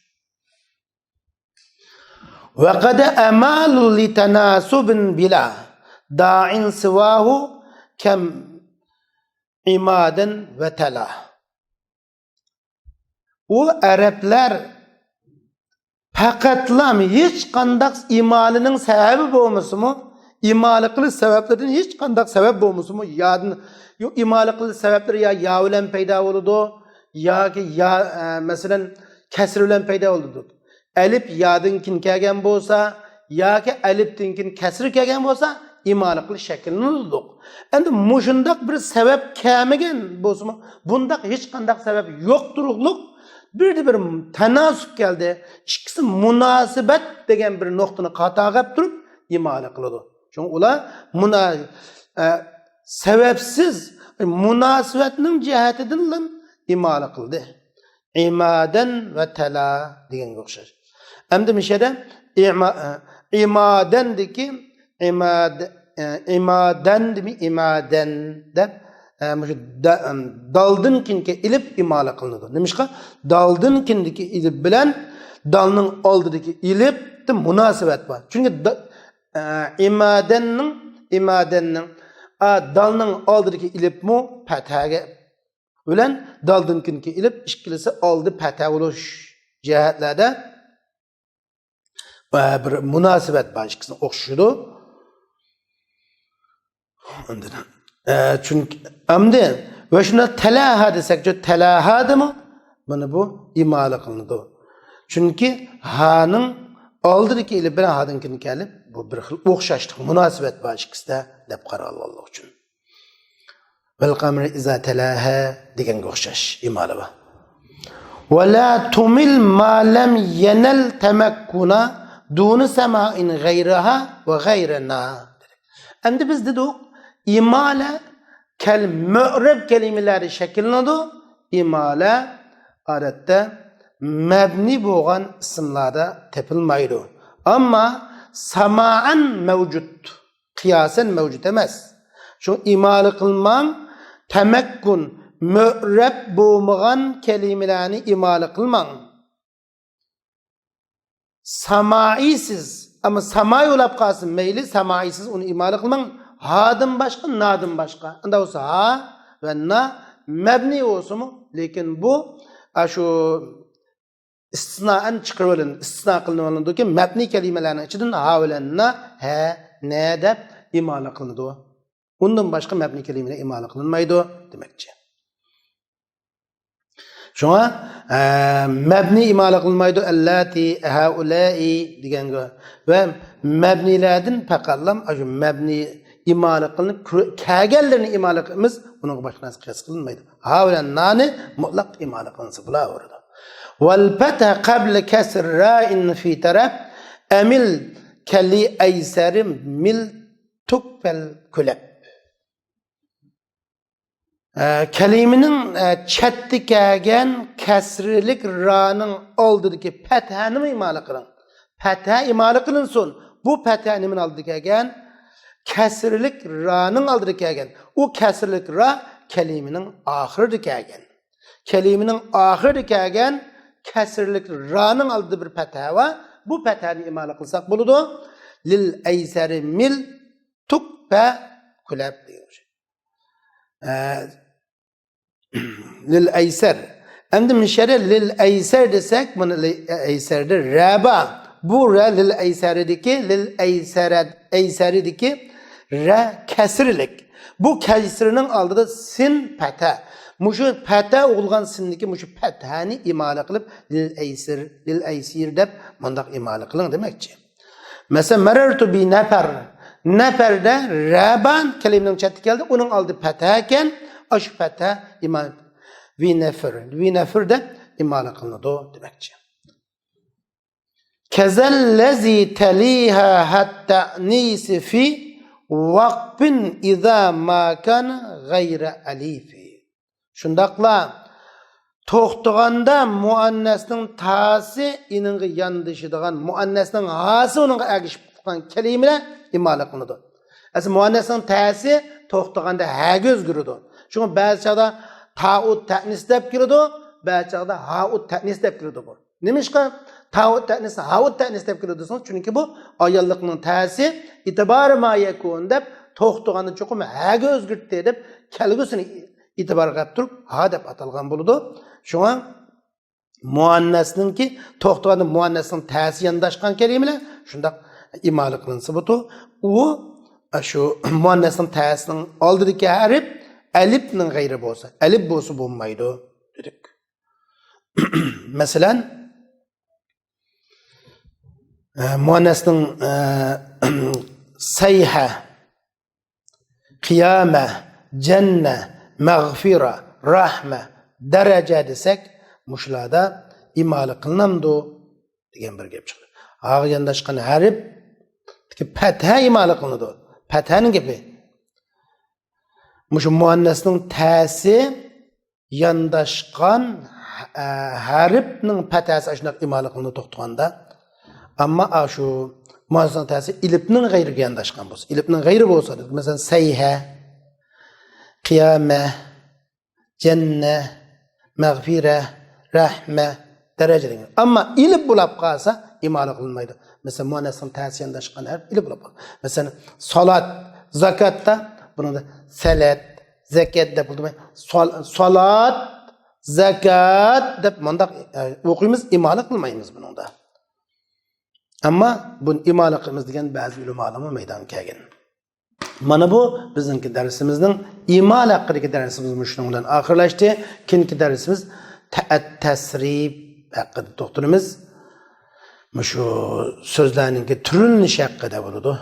وقد أمال لتناسب بلا داع سواه كم عماد وتلا. ئۇ ئەرەبلەر پەقەتلا ھېچقانداق ئىمالىنىڭ سەۋەبى بولمىسىمۇ، ئىمالە قىلىش سەۋەبلىرىدىن ھېچقانداق سەۋەب بولمىسىمۇ، يادىن، يو-، ئىمالە قىلىش سەۋەبلىرى يا يا بىلەن پەيدا بولىدۇ، ياكى يا، ئە، مەسىلەن، كەسرى بىلەن پەيدا بولىدۇ. ئەلىپ يادىن كېيىن كەلگەن بولسا ياكى ئەلىپتىن كېيىن كەسرى كەلگەن بولسا، ئىمالە قىلىش شەكىللىنىدۇ. ئەمدى مۇشۇنداق بىر سەۋەب كەلمىگەن بولسىمۇ، بۇنداق ھېچقانداق سەۋەب يوق تۇرۇقلۇق بىردە بىر تاناسۇب كەلدى. ئىككىسى مۇناسىۋەت دېگەن بىر نۇقتىنى خاتا قىلىپ تۇرۇپ ئىمالە قىلىدۇ. شۇڭا ئۇلار مۇنا-، ئە، سەۋەبسىز مۇناسىۋەتنىڭ جەھەتىدىنلا ئىمالە قىلدى. ئىمادەن ۋە تەلا دېگەنگە ئوخشاش. ئەمدى مۇشۇ يەردە ئىما-، ئىمادەندىكى ئىماد-، ئىمادەندىمۇ ئىمادەن دەپ، مۇشۇ دا-، دالدىن كېيىنكى ئېلىپ ئىمالە قىلىنىدۇ. نېمىشقا؟ دالدىن كېيىندىكى ئېلىپ بىلەن دالنىڭ ئالدىدىكى ئېلىپتە مۇناسىۋەت بار. چۈنكى دا-، ئىمادەننىڭ، ئىمادەننىڭ، ئا، دالنىڭ ئالدىدىكى ئېلىپمۇ پەتھەگە بىلەن دالدىن كېيىنكى ئېلىپ ئىككىلىسى ئالدى پەتھە بولۇش جەھەتلەردە، ئە، بىر مۇناسىۋەت بار، ئىككىسىنىڭ ئوخشىشىدۇ. ئاندىن، ئە، چۈنكى ئەمدى ۋە شۇنداق تەلەھا دېسەكچۇ، تەلەھادىمۇ مانا بۇ ئىمالا قىلىنىدۇ. چۈنكى ھانىڭ ئالدىدىكى ئېلىپ بىلەن ھادىن كېيىن كېلىپ، بۇ بىر خىل ئوخشاشلىق، مۇناسىۋەت بار ئىككىسىدە دەپ قارالغانلىقى ئۈچۈن. ۋەل قەمەرى ئىزا تەلەھا دېگەنگە ئوخشاش ئىمالا بار. ۋە لا تۇمىل ما لەم يەنەل تەمەككۇنا دۇنى سەمائىن غەيرىھا ۋە غەيرىنا. ئەمدى بىز دېدۇق، ئىمالە كەل-، مۆرەب كەلىمىلەردە شەكىللىنىدۇ. ئىمالە ئادەتتە مەبنى بولغان ئىسىملاردا تېپىلمايدۇ. ئەمما سامائەن مەۋجۇت، قىياسەن مەۋجۇت ئەمەس. شۇ ئىمالە قىلماڭ، تەمەككۇن، مۆرەب بولمىغان كەلىمىلەرنى ئىمالە قىلماڭ. سامائىسىز، ئەمما سامائى بولاپ قالسۇن، مەيلى، سامائىسىز ئۇنى ئىمالە قىلماڭ. ھادىن باشقا، نادىن باشقا. ئۇنداق بولسا ھا ۋە نا مەبنى بولسىمۇ، لېكىن بۇ، ئاشۇ ئىستىسنائەن چىقىرىۋېلىنىدۇ، ئىستىسنا قىلىنىۋېلىنىدۇكى، مەبنىي كەلىمىلەرنىڭ ئىچىدىن ھا بىلەن نا، ھە، نە دەپ ئىمالا قىلىنىدۇ. ئۇندىن باشقا مەبنىي كەلىمىلەر ئىمالا قىلىنمايدۇ دېمەكچى. شۇڭا، ئە، مەبنىي ئىمالا قىلىنمايدۇ، ئەللاتى، ھەئۇلائى دېگەنگە. ۋە مەبنىيلەردىن پەقەتلام ئاشۇ مەبنىي ئىمالا قىلىنىپ، كىر-، كەلگەنلىرىنى ئىمالا قىلىمىز، ئۇنىڭغا باشقا نەرسە قىياس قىلىنمايدۇ. ھا بىلەن نانى مۇتلەق ئىمالا قىلىنسا بولاۋېرىدۇ. ۋەل پەتھە قەبلە كەسر رائىن فى تەرەپ ئەمىل كەلى ئەيسەرى مىل تۇك پەل كۈلەپ. ئە، كەلىمىنىڭ، ئە، چەتتە كەلگەن كەسرىلىك رانىڭ ئالدىدىكى پەتھەنىمۇ ئىمالا قىلىڭ. پەتھە ئىمالا قىلىنسۇن. بۇ پەتھە نېمىنىڭ ئالدىدا كەلگەن؟ كەسرىلىك رانىڭ ئالدىدا كەلگەن. ئۇ كەسرىلىك را كەلىمىنىڭ ئاخىرىدا كەلگەن. كەلىمىنىڭ ئاخىرىدا كەلگەن كەسرىلىك رانىڭ ئالدىدا بىر پەتھە بار. بۇ پەتھەنى ئىمالا قىلساق بولىدۇ. لىل ئەيسەرى مىل تۇك پە كۈلەپ دېگەن ئوخشايدۇ. ئە، لىل ئەيسەر. ئەمدى مۇشەرە لىل ئەيسەر دېسەك، مانا لىل ئەيسەردە رە بار. بۇ رە لىل ئەيسەرىدىكى، لىل ئەيسەرە-، ئەيسەرىدىكى رە كەسرىلىك. بۇ كەسرىنىڭ ئالدىدا سىن پەتە. مۇشۇ پەتە ئوغۇلغان سىندىكى مۇشۇ پەتەنى ئىمالە قىلىپ، لىل ئەيسىر، لىل ئەيسىر دەپ مۇنداق ئىمالە قىلىڭ دېمەكچى. مەسىلەن، مەرەرتۇ بى نەپەر. نەپەردە رە بار، كەلىمىنىڭ چەتتە كەلدى، ئۇنىڭ ئالدى پەتە ئىكەن، ئاشۇ پەتە ئىمالە. بى نەفر، بى نەفر دەپ ئىمالە قىلىنىدۇ دېمەكچى. كەزەللەزى تەلىھا ھەتتەنىسى فى ۋەقپىن ئىزا ما كان غەيرە ئەلىفى. شۇنداقلا توختىغاندا مۇئەننەسنىڭ تاسى ئىنىڭغا ياندىشىدىغان، مۇئەننەسنىڭ ھاسى ئۇنىڭغا ئەگىشىپ تۇرغان كەلىمىلەر ئىمالە قىلىنىدۇ. ئەسلى مۇئەننەسنىڭ تەسى توختىغاندا ھەگە ئۆزگىرىدۇ. شۇڭا بەزى چاغدا تائۇت تەئنىس دەپ كېلىدۇ، بەزى چاغدا ھائۇت تەئنىس دەپ كېلىدۇ بۇ. نېمىشقا تائۇت تەئنىس، ھائۇت تەئنىس دەپ كېلىدۇ دېسىڭىز، چۈنكى بۇ ئاياللىقنىڭ تەسى ئېتىبارى ما يەكۇن دەپ توختىغاندا چوقۇم ھەگە ئۆزگىرتتى دەپ كەلگۈسىنى ئېتىبارغا ئەپ تۇرۇپ ھا دەپ ئاتالغان بولىدۇ. شۇڭا مۇئەننەسنىڭكى توختىغاندا مۇئەننەسنىڭ تەسى يانداشقان كەلىمىلەر شۇنداق ئىمالە قىلىنسا بولىدۇ. ئۇ شۇ مۇئەننەسنىڭ تەسىنىڭ ئالدىدىكى ھەرپ ئەلىپنىڭ غەيرى بولسا، ئەلىپ بولسا بولمايدۇ دېدۇق. مەسىلەن، ئە، مۇئەننەسنىڭ، ئە، سەيھە، قىيامە، جەننە، مەغفىرە، رەھمە، دەرەجە دېسەك، مۇشۇلاردا ئىمالە قىلىنامدۇ دېگەن بىر گەپ چىقتى. ھاغا يانداشقان ھەرپ پەتھە ئىمالە قىلىنىدۇ. پەتھەنىڭ گېپى. مۇشۇ مۇئەننەسنىڭ تەسى يانداشقان، ئە، ھەرپنىڭ پەتھەسى ئاشۇنداق ئىمالە قىلىنىدۇ توختىغاندا. ئەمما ئاشۇ مۇئەننەسنىڭ تەسى ئېلىپنىڭ غەيرىگە يانداشقان بولسا، ئېلىپنىڭ غەيرى بولسا، مەسىلەن، سەيھە، قىيامە، جەننە، مەغفىرە، رەھمە، دەرەجە دېگەن. ئەمما ئېلىپ بولاپ قالسا، ئىمالە قىلىنمايدۇ. مەسىلەن، مۇئەننەسنىڭ تەسى يانداشقان ھەرپ ئېلىپ بولاپ قالىدۇ. مەسىلەن، سالات، زاكاتتا بۇنىڭدا سەلەت، زەكەت دەپ بولىدۇ. سال-، سالات، زاكات دەپ مۇنداق، ئە، ئوقۇيمىز، ئىمالە قىلمايمىز بۇنىڭدا. ئەمما بۇنى ئىمالە قىلىمىز دېگەن بەزى ئۆلىمالارمۇ مەيدانغا كەلگەن. مانا بۇ بىزنىڭكى دەرسىمىزنىڭ ئىمال ھەققىدىكى دەرسىمىز مۇشۇنىڭ بىلەن ئاخىرلاشتى. كېيىنكى دەرسىمىز تەئەت تەسرىپ ھەققىدە توختىلىمىز. مۇشۇ سۆزلەرنىڭكى تۈرلىنىشى ھەققىدە بولىدۇ.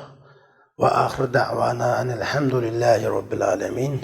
ۋە ئاخىر دەۋانا ئەنىل ھەمدۇلىللاھى رەببىل ئالەمىن.